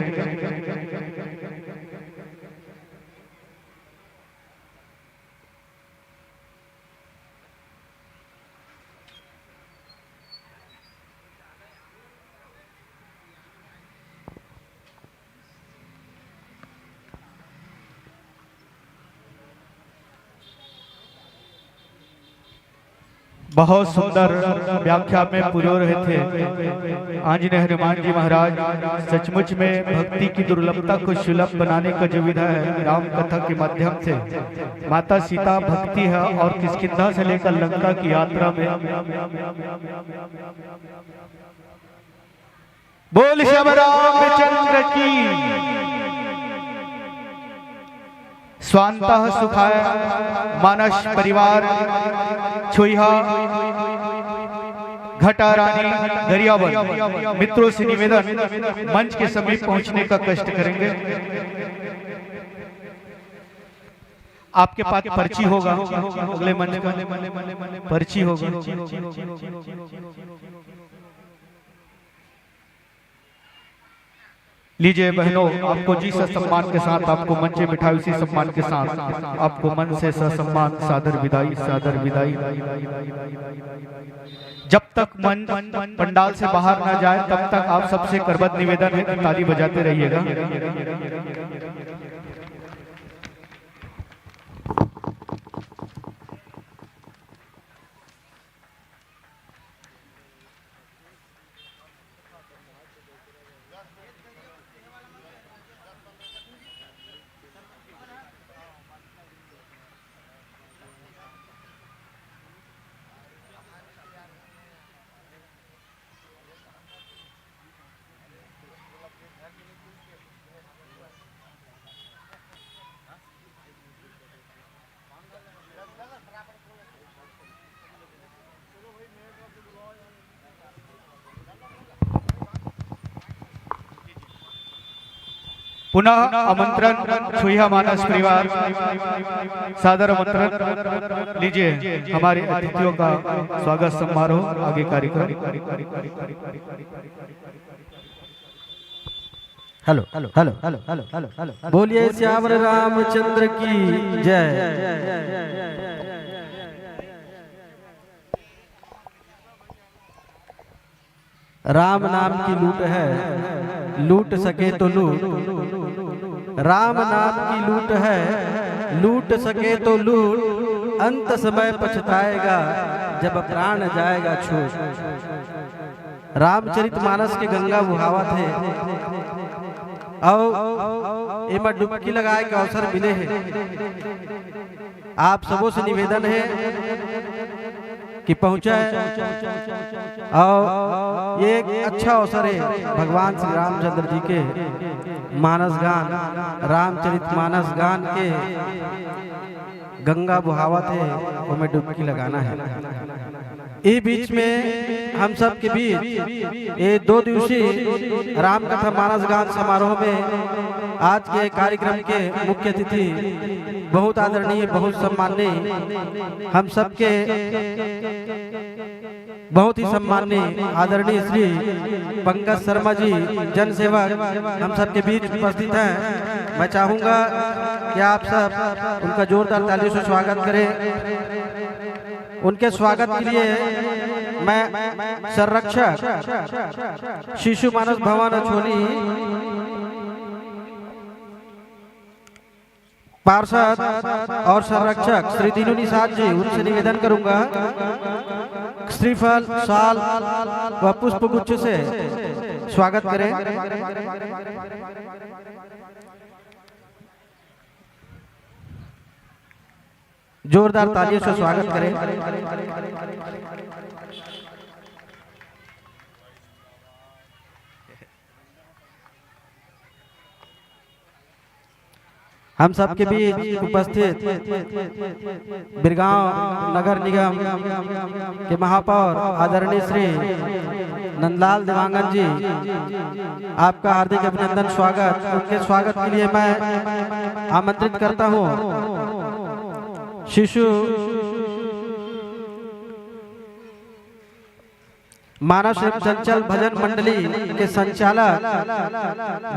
बहुत सुंदर व्याख्या में पुरो रहे थे आंजनेय हनुमान जी महाराज। सचमुच में भक्ति की दुर्लभता को सुलभ बनाने का जो विधा है राम कथा के माध्यम से, माता सीता भक्ति है और किष्किंधा से लेकर लंका की यात्रा में। बोल श्याम रामचंद्र की। स्वांतः सुखाय मानस परिवार छुईहा घटा रानी गरियाबंद। मित्रों से निवेदन, मंच के समीप पहुंचने का कष्ट करेंगे। आपके पास पर्ची होगा, अगले मंच का पर्ची होगा। लीजिए बहनों, आपको जी ससम्मान के साथ आपको मंच पे बिठाए, उसी सम्मान के साथ आपको मन से ससम्मान सादर विदाई, सादर विदाई। जब तक मंच पंडाल से बाहर ना जाए, तब तक आप सबसे करबद्ध निवेदन है कि ताली बजाते रहिएगा। पुनः आमंत्रण, छुईहा मानस परिवार, सादर आमंत्रण। लीजिए हमारे अतिथियों का स्वागत समारोह, आगे कार्यक्रम। Hello, hello, hello, hello, hello, hello, hello. बोलिए सियावर रामचंद्र की जय। राम नाम की लूट है, लूट सके तो लूट। राम नाम की लूट है, लूट सके तो लूट। अंत समय पछताएगा, जब प्राण जाएगा छूट। रामचरित मानस के गंगा बुहावत हे, अउ एमा डुबकी लगाए के अवसर मिले हे। आप सबों से निवेदन हे कि पहुँचे, अउ ये एक अच्छा अवसर हे भगवान श्री रामचंद्र जी के मानस गान, रामचरित मानस गान के गंगा बुहावत हे, ओमे डुबकी लगाना हे। ए बीच में हम सब के बीच ए दो दिवसीय रामकथा मानस गान समारोह में आज के कार्यक्रम के मुख्य अतिथि बहुत आदरणीय, बहुत सम्माननीय, हम सबके बहुत ही सम्माननीय आदरणीय श्री पंकज शर्मा जी, जनसेवक, हम सबके बीच उपस्थित हैं। मैं चाहूँगा कि आप सब उनका जोरदार तालियों से स्वागत करें। उनके स्वागत के लिए मैं संरक्षक शिशु मानस भवन अछोली, पार्षद और संरक्षक श्री दीनू निषाद जी, उनसे निवेदन करूंगा, श्रीफल, शाल व पुष्पगुच्छ से स्वागत करें। जोरदार तालियों से स्वागत करें। हम सबके बीच उपस्थित बिरगांव नगर निगम के महापौर आदरणीय श्री नंदलाल देवांगन जी, आपका हार्दिक अभिनंदन, स्वागत। उनके स्वागत के लिए मैं आमंत्रित करता हूँ शिशु मानस एवं चंचल भजन मंडली के संचालक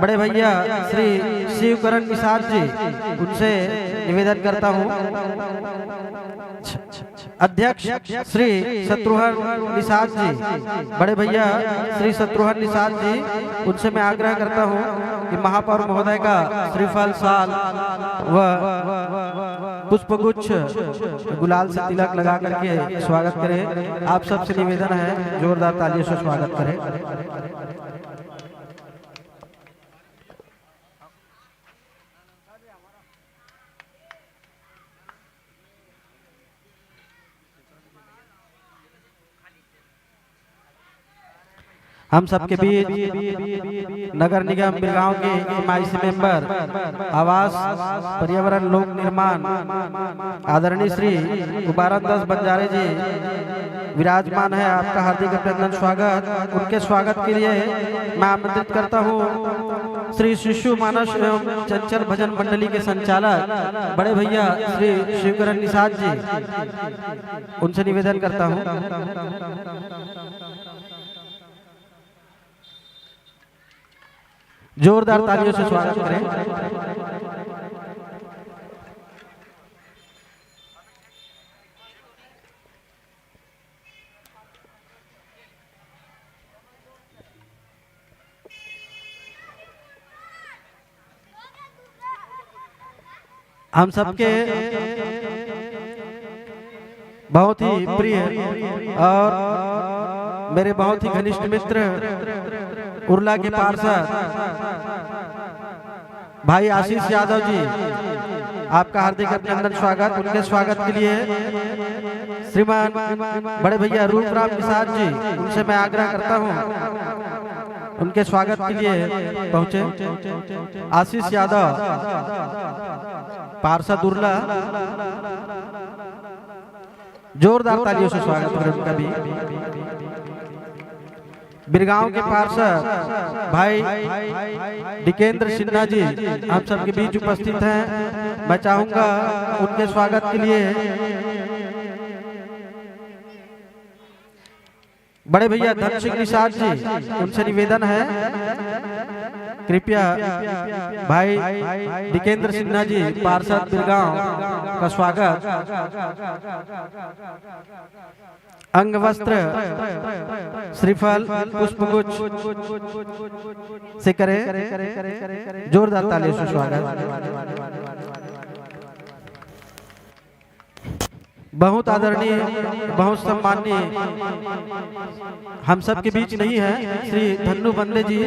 बड़े भैया श्री शिवकरण निषाद जी, उनसे निवेदन करता हूँ। अध्यक्ष श्री शत्रुघ्न निषाद जी, बड़े भैया श्री शत्रुघ्न निषाद जी, उनसे मैं आग्रह करता हूँ कि महापौर महोदय का श्रीफल, शाल व पुष्पगुच्छ गुलाल से तिलक लगा करके स्वागत करें। आप सबसे निवेदन है, जोरदार तालियों से स्वागत करें। हम सबके बीच नगर निगम बिरगांव के एमआईसी मेंबर, आवास, पर्यावरण, लोक निर्माण, आदरणीय श्री उबारन दास बंजारे जी विराजमान है। आपका हार्दिक अभिनंदन, स्वागत। उनके स्वागत के लिए मैं आमंत्रित करता हूँ श्री शिशु मानस एवं चंचल भजन मंडली के संचालक बड़े भैया श्री शिवकरण निषाद जी, उनसे निवेदन करता हूँ, जोरदार तालियों से स्वागत करें। हम सबके बहुत ही प्रिय और मेरे बहुत ही घनिष्ठ मित्र, उरला के पार्षद भाई आशीष यादव जी, आपका हार्दिक अभिनंदन, स्वागत। उनके स्वागत के लिए श्रीमान बड़े भैया रूपराम निषाद जी, उनसे मैं आग्रह करता हूँ, उनके स्वागत के लिए पहुँचे। आशीष यादव, पार्षद उरला, जोरदार तालियों से स्वागत करें उनका भी। बिरगांव के पार्षद भाई डिकेंद्र सिन्हा जी हम सबके बीच उपस्थित हैं। मैं चाहूंगा उनके स्वागत के लिए बड़े भैया धन सिंह निषाद जी, उनसे निवेदन है, कृपया भाई डिकेंद्र सिन्हा जी, पार्षद बिरगांव, का स्वागत अंग वस्त्र, श्रीफल, पुष्पगुच्छ से करें। जोरदार तालियों से स्वागत। बहुत आदरणीय, बहुत सम्माननीय, हम सबके बीच नहीं है श्री धन्नू बंदे जी,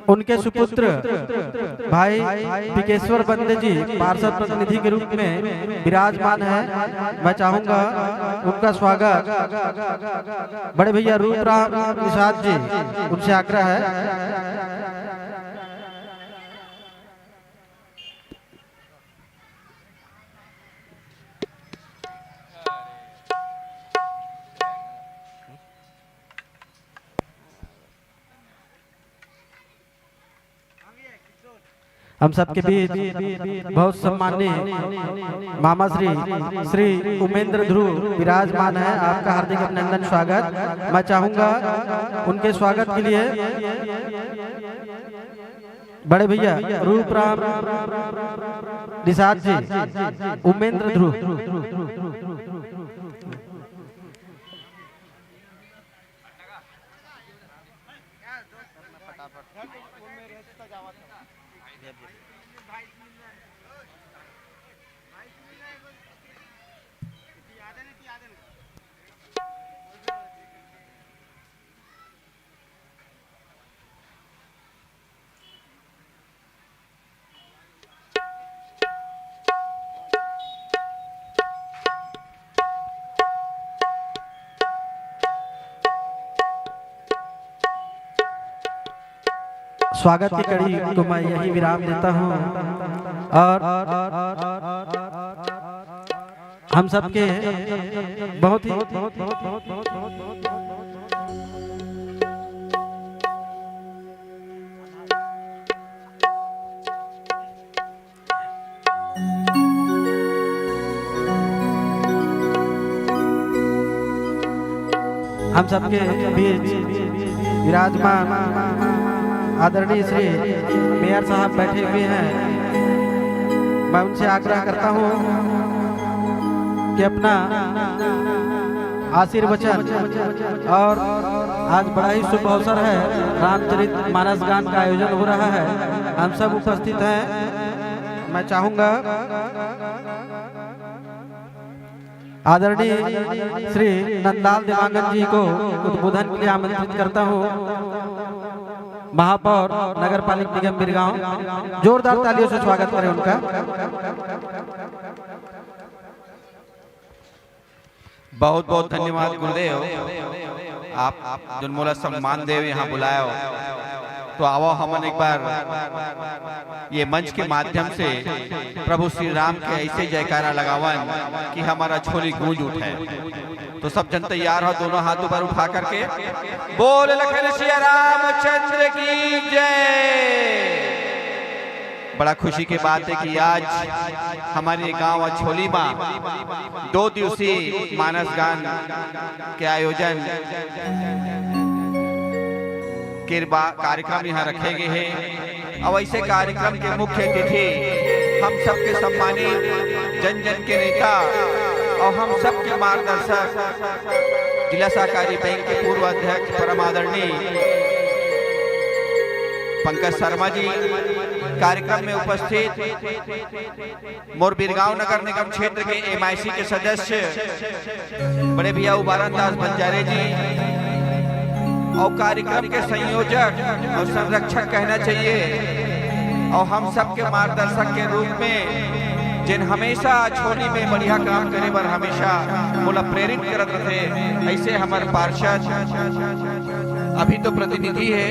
उनके सुपुत्र भाई पिकेश्वर बंदे जी पार्षद प्रतिनिधि के रूप में विराजमान है। मैं चाहूंगा उनका स्वागत बड़े भैया रूपराम निषाद जी, उनसे आग्रह है। हम सबके बीच बहुत सम्माननीय मामा श्री श्री उमेंद्र ध्रुव विराजमान है। आपका हार्दिक अभिनंदन, स्वागत। मैं चाहूंगा उनके स्वागत के लिए बड़े भैया रूपराम निषाद जी, उमेंद्र ध्रुव। स्वागत की कड़ी को मैं यही विराम देता हूं और हम सबके बहुत ही हम सबके बीच विराजमान आदरणीय श्री मेयर साहब बैठे हुए हैं। मैं उनसे आग्रह करता हूं कि अपना आशीर्वचन और आज बड़ा ही शुभ अवसर है, रामचरित मानस गान का आयोजन हो रहा है, हम सब उपस्थित हैं। मैं चाहूंगा आदरणीय श्री नंदलाल देवांगन जी को उद्बोधन के लिए आमंत्रित करता हूं। महापौर नगर पालिक निगम बिरगांव, जोरदार तालियों से स्वागत करें उनका। बहुत बहुत धन्यवाद गुरुदेव, आप जोन मोला सम्मान देव यहाँ बुलायो। तो आवो हमन एक बार ये मंच के माध्यम से प्रभु श्री राम के ऐसे जयकारा लगावन कि हमारा झोली गूंज उठे। तो सब जन तैयार हो, दोनों हाथ ऊपर उठा करके बोल लखन सिया रामचंद्र की जय। बड़ा खुशी की बात है कि आज हमारे गांव अछोली में दो दिवसीय मानस गान के आयोजन के बा-, कार्यक्रम यहाँ रखे गए हैं। और ऐसे कार्यक्रम के मुख्य अतिथि हम सबके सम्मानित जन जन के नेता और हम सबके मार्गदर्शक जिला सहकारी बैंक के पूर्व अध्यक्ष परम आदरणीय पंकज शर्मा जी कार्यक्रम में उपस्थित, मोर बिरगांव नगर निगम क्षेत्र के एमआईसी के सदस्य बड़े भैया उबारन दास बंजारे जी और कार्यक्रम के संयोजक और संरक्षक कहना चाहिए और हम सबके मार्गदर्शक के रूप में जिन हमेशा छोली में बढ़िया काम करे बर हमेशा मोला प्रेरित करत रथे, ऐसे हमर पार्षद अभी तो प्रतिनिधि हे,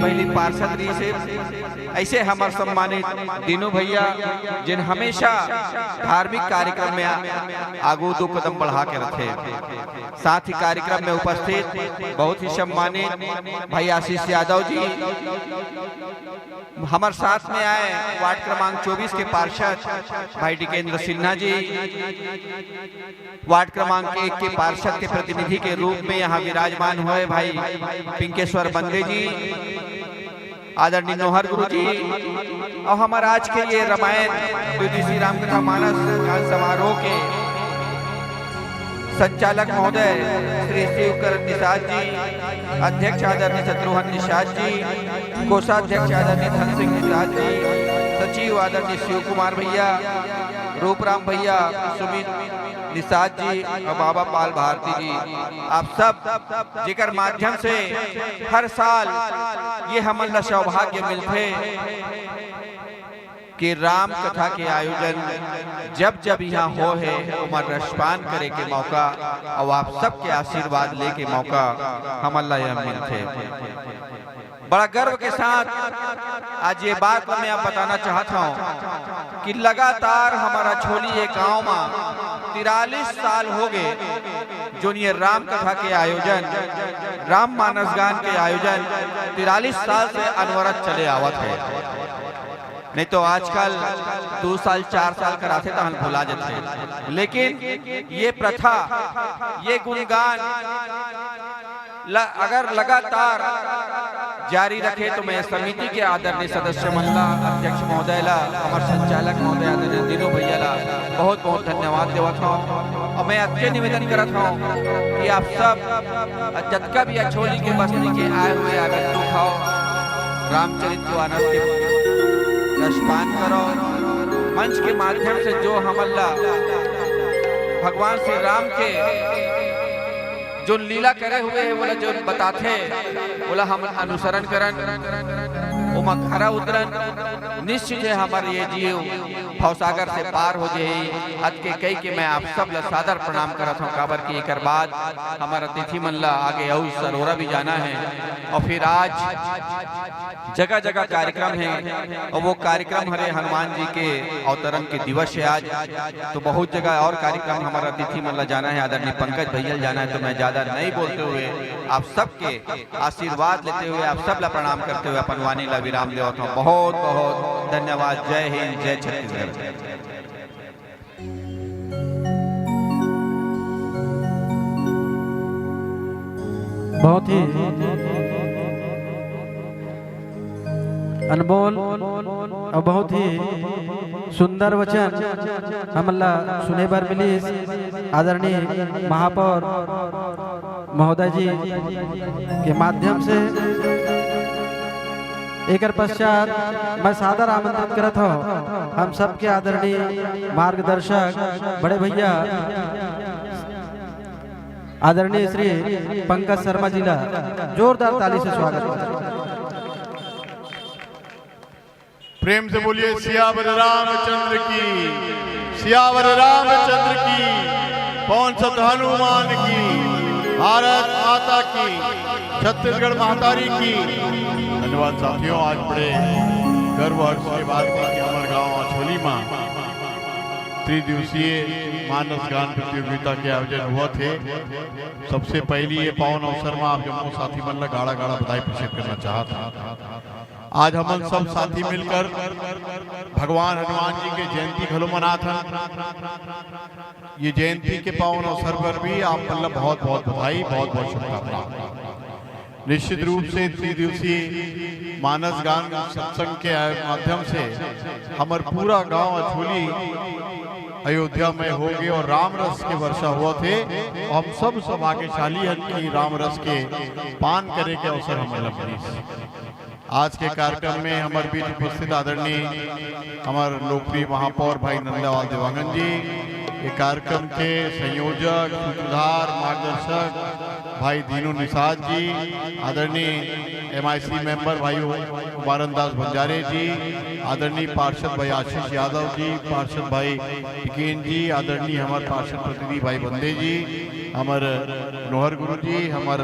पहली पार्षद रहिस हे। ऐसे हमर सम्मानित दीनू भैया, जिन हमेशा धार्मिक कार्यक्रम में आ-, आगू दो कदम बढ़ा के रखे। साथ ही कार्यक्रम में उपस्थित बहुत ही सम्मानित भाई आशीष यादव जी, हमर साथ में आए वार्ड क्रमांक चौबीस के पार्षद भाई डिकेंद्र सिन्हा जी, वार्ड क्रमांक एक के पार्षद के प्रतिनिधि के रूप में यहाँ विराजमान हुए भाई पिंकेश्वर बंदे जी, आदरणीय नोहर गुरु जी, और हमारे आज के ये रामायण विदुषी रामकथा मानस गान समारोह के संचालक महोदय श्री शिवकरण निषाद जी, अध्यक्ष आदरणीय शत्रुघ्न निषाद जी, कोषाध्यक्ष आदरणीय धन सिंह निषाद जी, सचिव आदरणीय शिव कुमार भैया, रूपराम भैया, सुमित निषाद जी और बाबा पाल भारती जी, आप सब जेकर माध्यम से हर साल ये हमन ला सौभाग्य मिलथे कि राम कथा के आयोजन जब जब यहाँ हो हे, ओमा रसपान करे के मौका और आप सबके आशीर्वाद ले के मौका हमन ला यह मिलथे। बड़ा गर्व के साथ आज ये बात मैं आप बताना चाहत हूँ कि लगातार हमारा छोली ये गांव में तिरालीस साल हो गए, जोन ये राम कथा के आयोजन, राम मानस गान के आयोजन तिरालीस साल से अनवरत चले आवत हे। नहीं तो आजकल दो साल, चार साल कराथे, तहन भुला जाथे। लेकिन ये प्रथा, ये गुणगान ल-, अगर लगातार जारी रखे, तो मैं समिति के आदरणीय सदस्य मन ला, अध्यक्ष महोदय ला, हमर संचालक महोदय आदरणीय दीनू भैया ला बहुत बहुत धन्यवाद देवत हूँ। और मैं अतके निवेदन करत हूँ कि आप सब जतका भी अछोली के बस्ती के आए हुए आगंतुक हो, रामचरित मानस के रसपान करो। मंच के माध्यम से जो हमन ला भगवान श्री राम के जो लीला करे हुए हे, ओला जो बताथे, ओला हम अनुसरण करन, ओमा खरा उतरन। निश्चित हे हमर ये जीव भवसागर से पार हो जाही। अतके कहि के मैं आप सब ला सादर प्रणाम करत हूँ, काबर कि एकर बाद हमर अतिथि मन ला आगे अउ सरोरा भी जाना हे और फिर आज जगह जगह कार्यक्रम हे और वो कार्यक्रम हरे हनुमान जी के अवतरण के दिवस हे आज। तो बहुत जगह और कार्यक्रम हमर अतिथि मन ला जाना हे, आदरणीय पंकज भैया ला जाना हे, तो मैं ज्यादा नहीं बोलते हुए आप सबके आशीर्वाद लेते हुए, आप सब ला प्रणाम करते हुए अपन वाणी ला विराम देवत हूँ। बहुत बहुत धन्यवाद। जय हिंद, जय छत्तीसगढ़। बहुत ही अनमोल और बहुत ही सुंदर वचन हमन ला सुने बर मिलिस आदरणीय महापौर महोदय जी के माध्यम से। एकर पश्चात मैं सादर आमंत्रित करत हूँ हम सबके आदरणीय मार्गदर्शक बड़े भैया आदरणीय श्री पंकज शर्मा जी ला जोरदार ताली से स्वागत करत हूँ। प्रेम से बोलिए सियावर रामचंद्र की, सियावर रामचंद्र की, पवन सुत हनुमान की, भारत माता की, छत्तीसगढ़ महतारी की। धन्यवाद साथियों, आज बड़े गर्व हर्ष के बात हे कि हमर गांव अछोली मा त्रिदिवसीय मानस गान प्रतियोगिता के आयोजन होवत हे। सबसे पहली ये पावन अवसर मा आप जम्मो साथी मन ला गाड़ा गाड़ा बधाई प्रेषित करना चाहत हूँ। आज हमन सब साथी मिलकर भगवान हनुमान जी के जयंती घलो मनात हन। ये जयंती के पावन अवसर पर भी आप मन ला बहुत बहुत बधाई, बहुत बहुत शुभकामना। निश्चित रूप से त्रिदिवसीय मानस गान सत्संग के माध्यम से हमर पूरा गांव अछोली अयोध्या में होगे और राम रस के वर्षा होवत हे। हम सब सौभाग्यशाली हन कि राम रस के पान करे के अवसर हमन ला मिलिस। आज के कार्यक्रम में हमर बीच उपस्थित आदरणीय हमर लोकप्रिय महापौर भाई नंदलाल देवांगन जी, ये कार्यक्रम के संयोजक, सूत्रधार, मार्गदर्शक भाई दीनू निषाद जी, आदरणीय एमआईसी मेंबर भाई उमानंद दास बंजारे जी, आदरणीय पार्षद भाई आशीष यादव जी, पार्षद भाई टिकेन जी, आदरणीय हमर पार्षद प्रतिनिधि भाई बंदे जी, हमर नोहर गुरु जी, हमर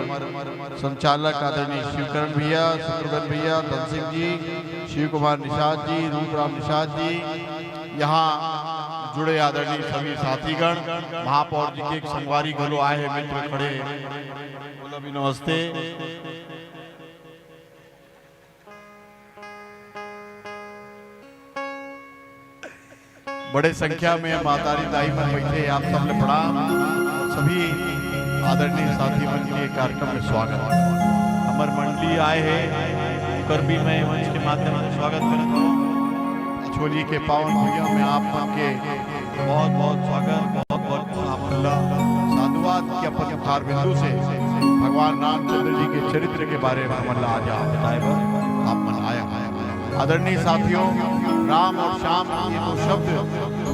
संचालक आदरणीय शिवकरण भैया, शत्रुघ्न भैया, धन सिंह जी, शिव कुमार निषाद जी, रूपराम निषाद जी, यहाँ जुड़े आदरणीय सभी साथीगण, महापौर जी के एक संगवारी घलो आए हे मित्र खड़े हे, ओला भी नमस्ते। बड़े संख्या में मातारी दाई मन बैठे, आप सब ले प्रणाम। सभी आदरणीय साथी मन के कार्यक्रम में स्वागत। हमर मंडली आए हे, ओकर भी मैं मंच के माध्यम से स्वागत करत हूँ। अछोली के पावन भुइयां में आप मन के बहुत बहुत स्वागत, बहुत बहुत आप मन ला साधुवाद के अपन मुखार बिंदु से भगवान रामचंद्र जी के चरित्र के बारे में हमन ला आज आप बताए बर आप मन आए हव। आदरणीय साथियों, राम और श्याम ये दो शब्द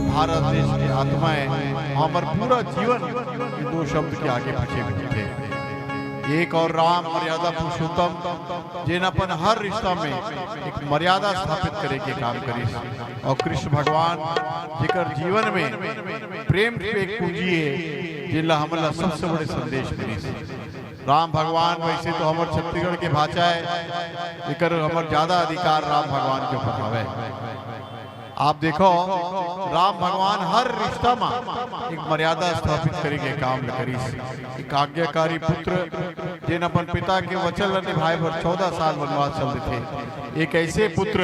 भारत देश के आत्मा हे। हमर पूरा जीवन ये दो शब्द के आगे पीछे घूमथे। एक ओर राम मर्यादा पुरुषोत्तम, जेन अपन हर रिश्ता में एक मर्यादा स्थापित करे के काम करिस, और कृष्ण भगवान जेकर जीवन में प्रेम के एक पूंजी हे, जेन ला हमन ला सबसे बड़े संदेश मिलिस। राम भगवान वैसे तो हमर छत्तीसगढ़ के भाषा हे, एकर हमर ज्यादा अधिकार राम भगवान के ऊपर हवे। आप देखो, राम भगवान हर रिश्ता मा एक मर्यादा स्थापित करे के काम ल करिस। एक आज्ञाकारी पुत्र, जेन अपन पिता के वचन ल निभाए बर चौदह साल वनवास चल देथे। एक ऐसे पुत्र,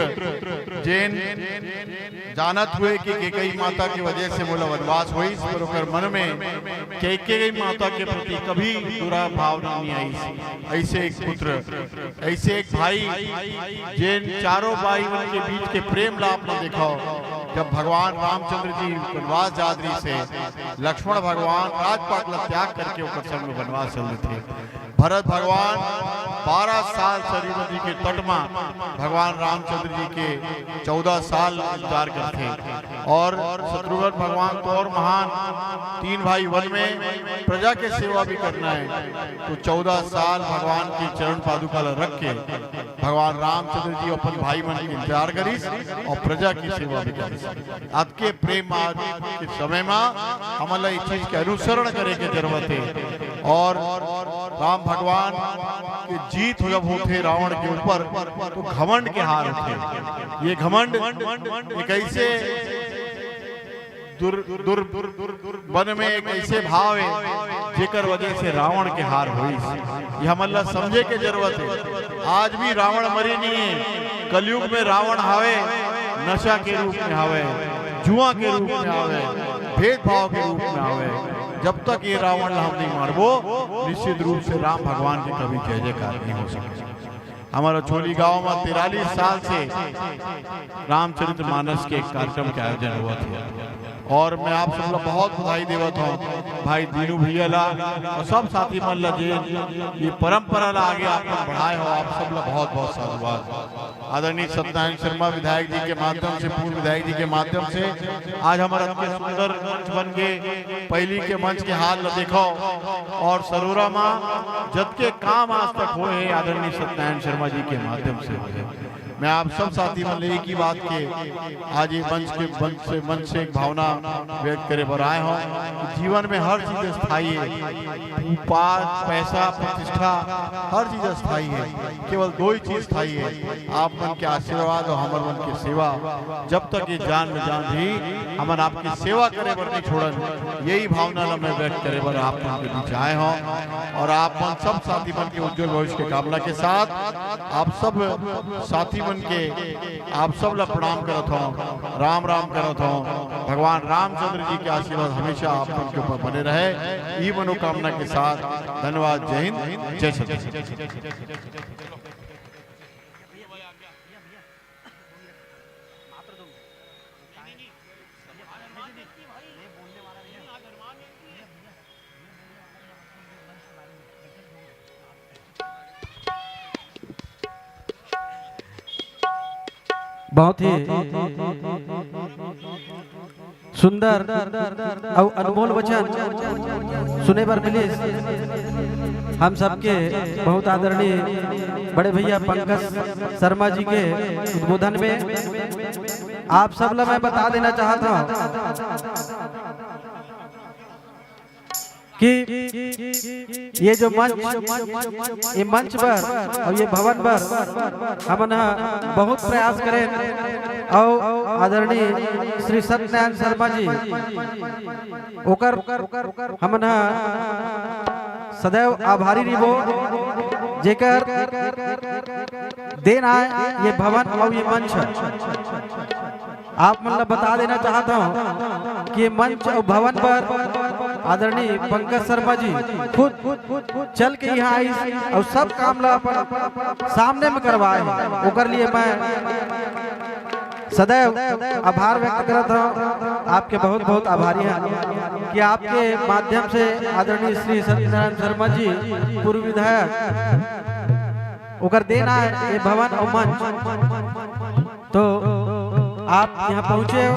जेन जानत हुए कि केकई माता के वजह से मोला वनवास होइस, पर ओकर मन में केकई माता के प्रति कभी बुरा भावना नहीं आइस। ऐसे एक पुत्र, ऐसे एक भाई, जेन चारों भाई मन के बीच के प्रेम ला आप मन देखो। जब भगवान रामचंद्र जी वनवास जात रहिस हे, लक्ष्मण भगवान राजपाट ला त्याग करके ओकर संग में वनवास चल देथे। भरत भगवान बारह साल सरयू नदी के तट मा भगवान रामचंद्र जी के चौदह साल इंतजार करथे, और शत्रुघ्न भगवान तो और महान, तीन भाई वन में, प्रजा के सेवा भी करना हे, तो चौदह साल भगवान के चरण पादुका ला रख के भगवान रामचंद्र जी अपन भाई मन के इंतजार करिस और प्रजा की सेवा भी करिस। अतके प्रेम आज के समय मा हमन ला ये चीज के अनुसरण करे के जरूरत हे। और राम भगवान के जीत जब होथे रावण के ऊपर, तो घमंड के हार होथे। ये घमंड एक ऐसे दुर, दुर, दुर, दुर, दुर, मन में एक ऐसे भाव हे, जेकर वजह से रावण के हार होइस। ये हमन ला समझे के जरूरत हे। आज भी रावण मरे नहीं हे। कलयुग में रावण हावे, नशा के रूप में हावे, जुआ के रूप में हावे, भेदभाव के रूप में हावे। जब तक ये रावण ला हम नहीं मारबो, निश्चित रूप से राम भगवान के कभी जय जयकार नहीं हो सके। हमर अछोली गांव में तिरालीस साल से रामचरित मानस के कार्यक्रम के आयोजन होवत हे, और मैं आप सब ला बहुत बधाई देवत हूँ, भाई दीनू भैया ला और सब साथी मन ला, जे ये परंपरा ला आगे आप मन बढ़ाए हो, आप सब ला बहुत बहुत साधुवाद। आदरणीय सत्यनारायण शर्मा विधायक जी के माध्यम से, पूर्व विधायक जी के माध्यम से आज हमर अतके सुंदर मंच बन के, पहली के मंच के हाल ला देखो, और सरोरा मा जतके काम आज तक होए हे, आदरणीय सत्यनारायण शर्मा जी के माध्यम से होए हे। मैं आप सब साथी मन ले एक ही बात के आज ये मंच के मंच से, मंच से एक भावना व्यक्त करे बर आए हूँ कि जीवन में हर चीज स्थायी हे, पा-, पैसा, प्रतिष्ठा, हर चीज स्थायी हे। केवल दो ही चीज स्थायी हे, आप मन के आशीर्वाद और हमर मन के सेवा। जब तक ये जान में जान रही, हमन आपकी सेवा करे बर नहीं छोड़न। यही भावना ला मैं व्यक्त करे बर आप मन के बीच आए हूँ, और आप मन सब साथी मन के उज्जवल भविष्य के कामना के साथ आप सब साथी मन के आप सब ला प्रणाम करत हूँ, राम राम करत हूँ। भगवान रामचंद्र जी के आशीर्वाद हमेशा आप मन के ऊपर बने रहे। ई मनोकामना के साथ धन्यवाद। जय हिंद, जय छत्तीसगढ़। बहुत ही सुंदर अउ अनमोल वचन सुने बर मिलिस हम सबके बहुत आदरणीय बड़े भैया पंकज शर्मा जी के उद्बोधन में। आप सब ला मैं बता देना चाहत हूँ, कि ये जो मंच, ये मंच बर अउ ये भवन बर हमन ह बहुत प्रयास करेन, अउ आदरणीय श्री सत्यनारायण शर्मा जी, ओकर हमन ह सदैव आभारी रहिबो, जेकर देन आय ये भवन अउ ये मंच ह। आप मन ला बता देना चाहत हूँ कि ये मंच अउ भवन पर आदरणीय पंकज शर्मा जी खुद चल के यहाँ आइस अउ सब काम ला अपन सामने में करवाए हे। ओकर लिए मैं सदैव आभार व्यक्त करत हूँ, आपके बहुत बहुत आभारी हूँ कि आपके माध्यम से आदरणीय श्री सत्यनारायण शर्मा जी, पूर्व विधायक, ओकर देन आय ये भवन अउ मंच। तो आप यहाँ पहुँचे हो,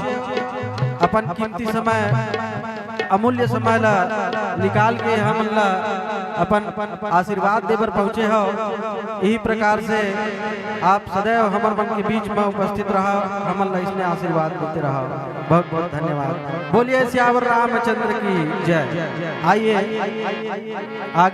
अपन कीमती समय, अमूल्य समय ला निकाल के हमन ला अपन आशीर्वाद दे बर पहुँचे हो। यही प्रकार से आप सदैव हमर मन के बीच में उपस्थित रहा, हमन ला इसने आशीर्वाद देते रहा। बहुत बहुत धन्यवाद। बोलिए सियावर रामचंद्र की जय। आइए आगे।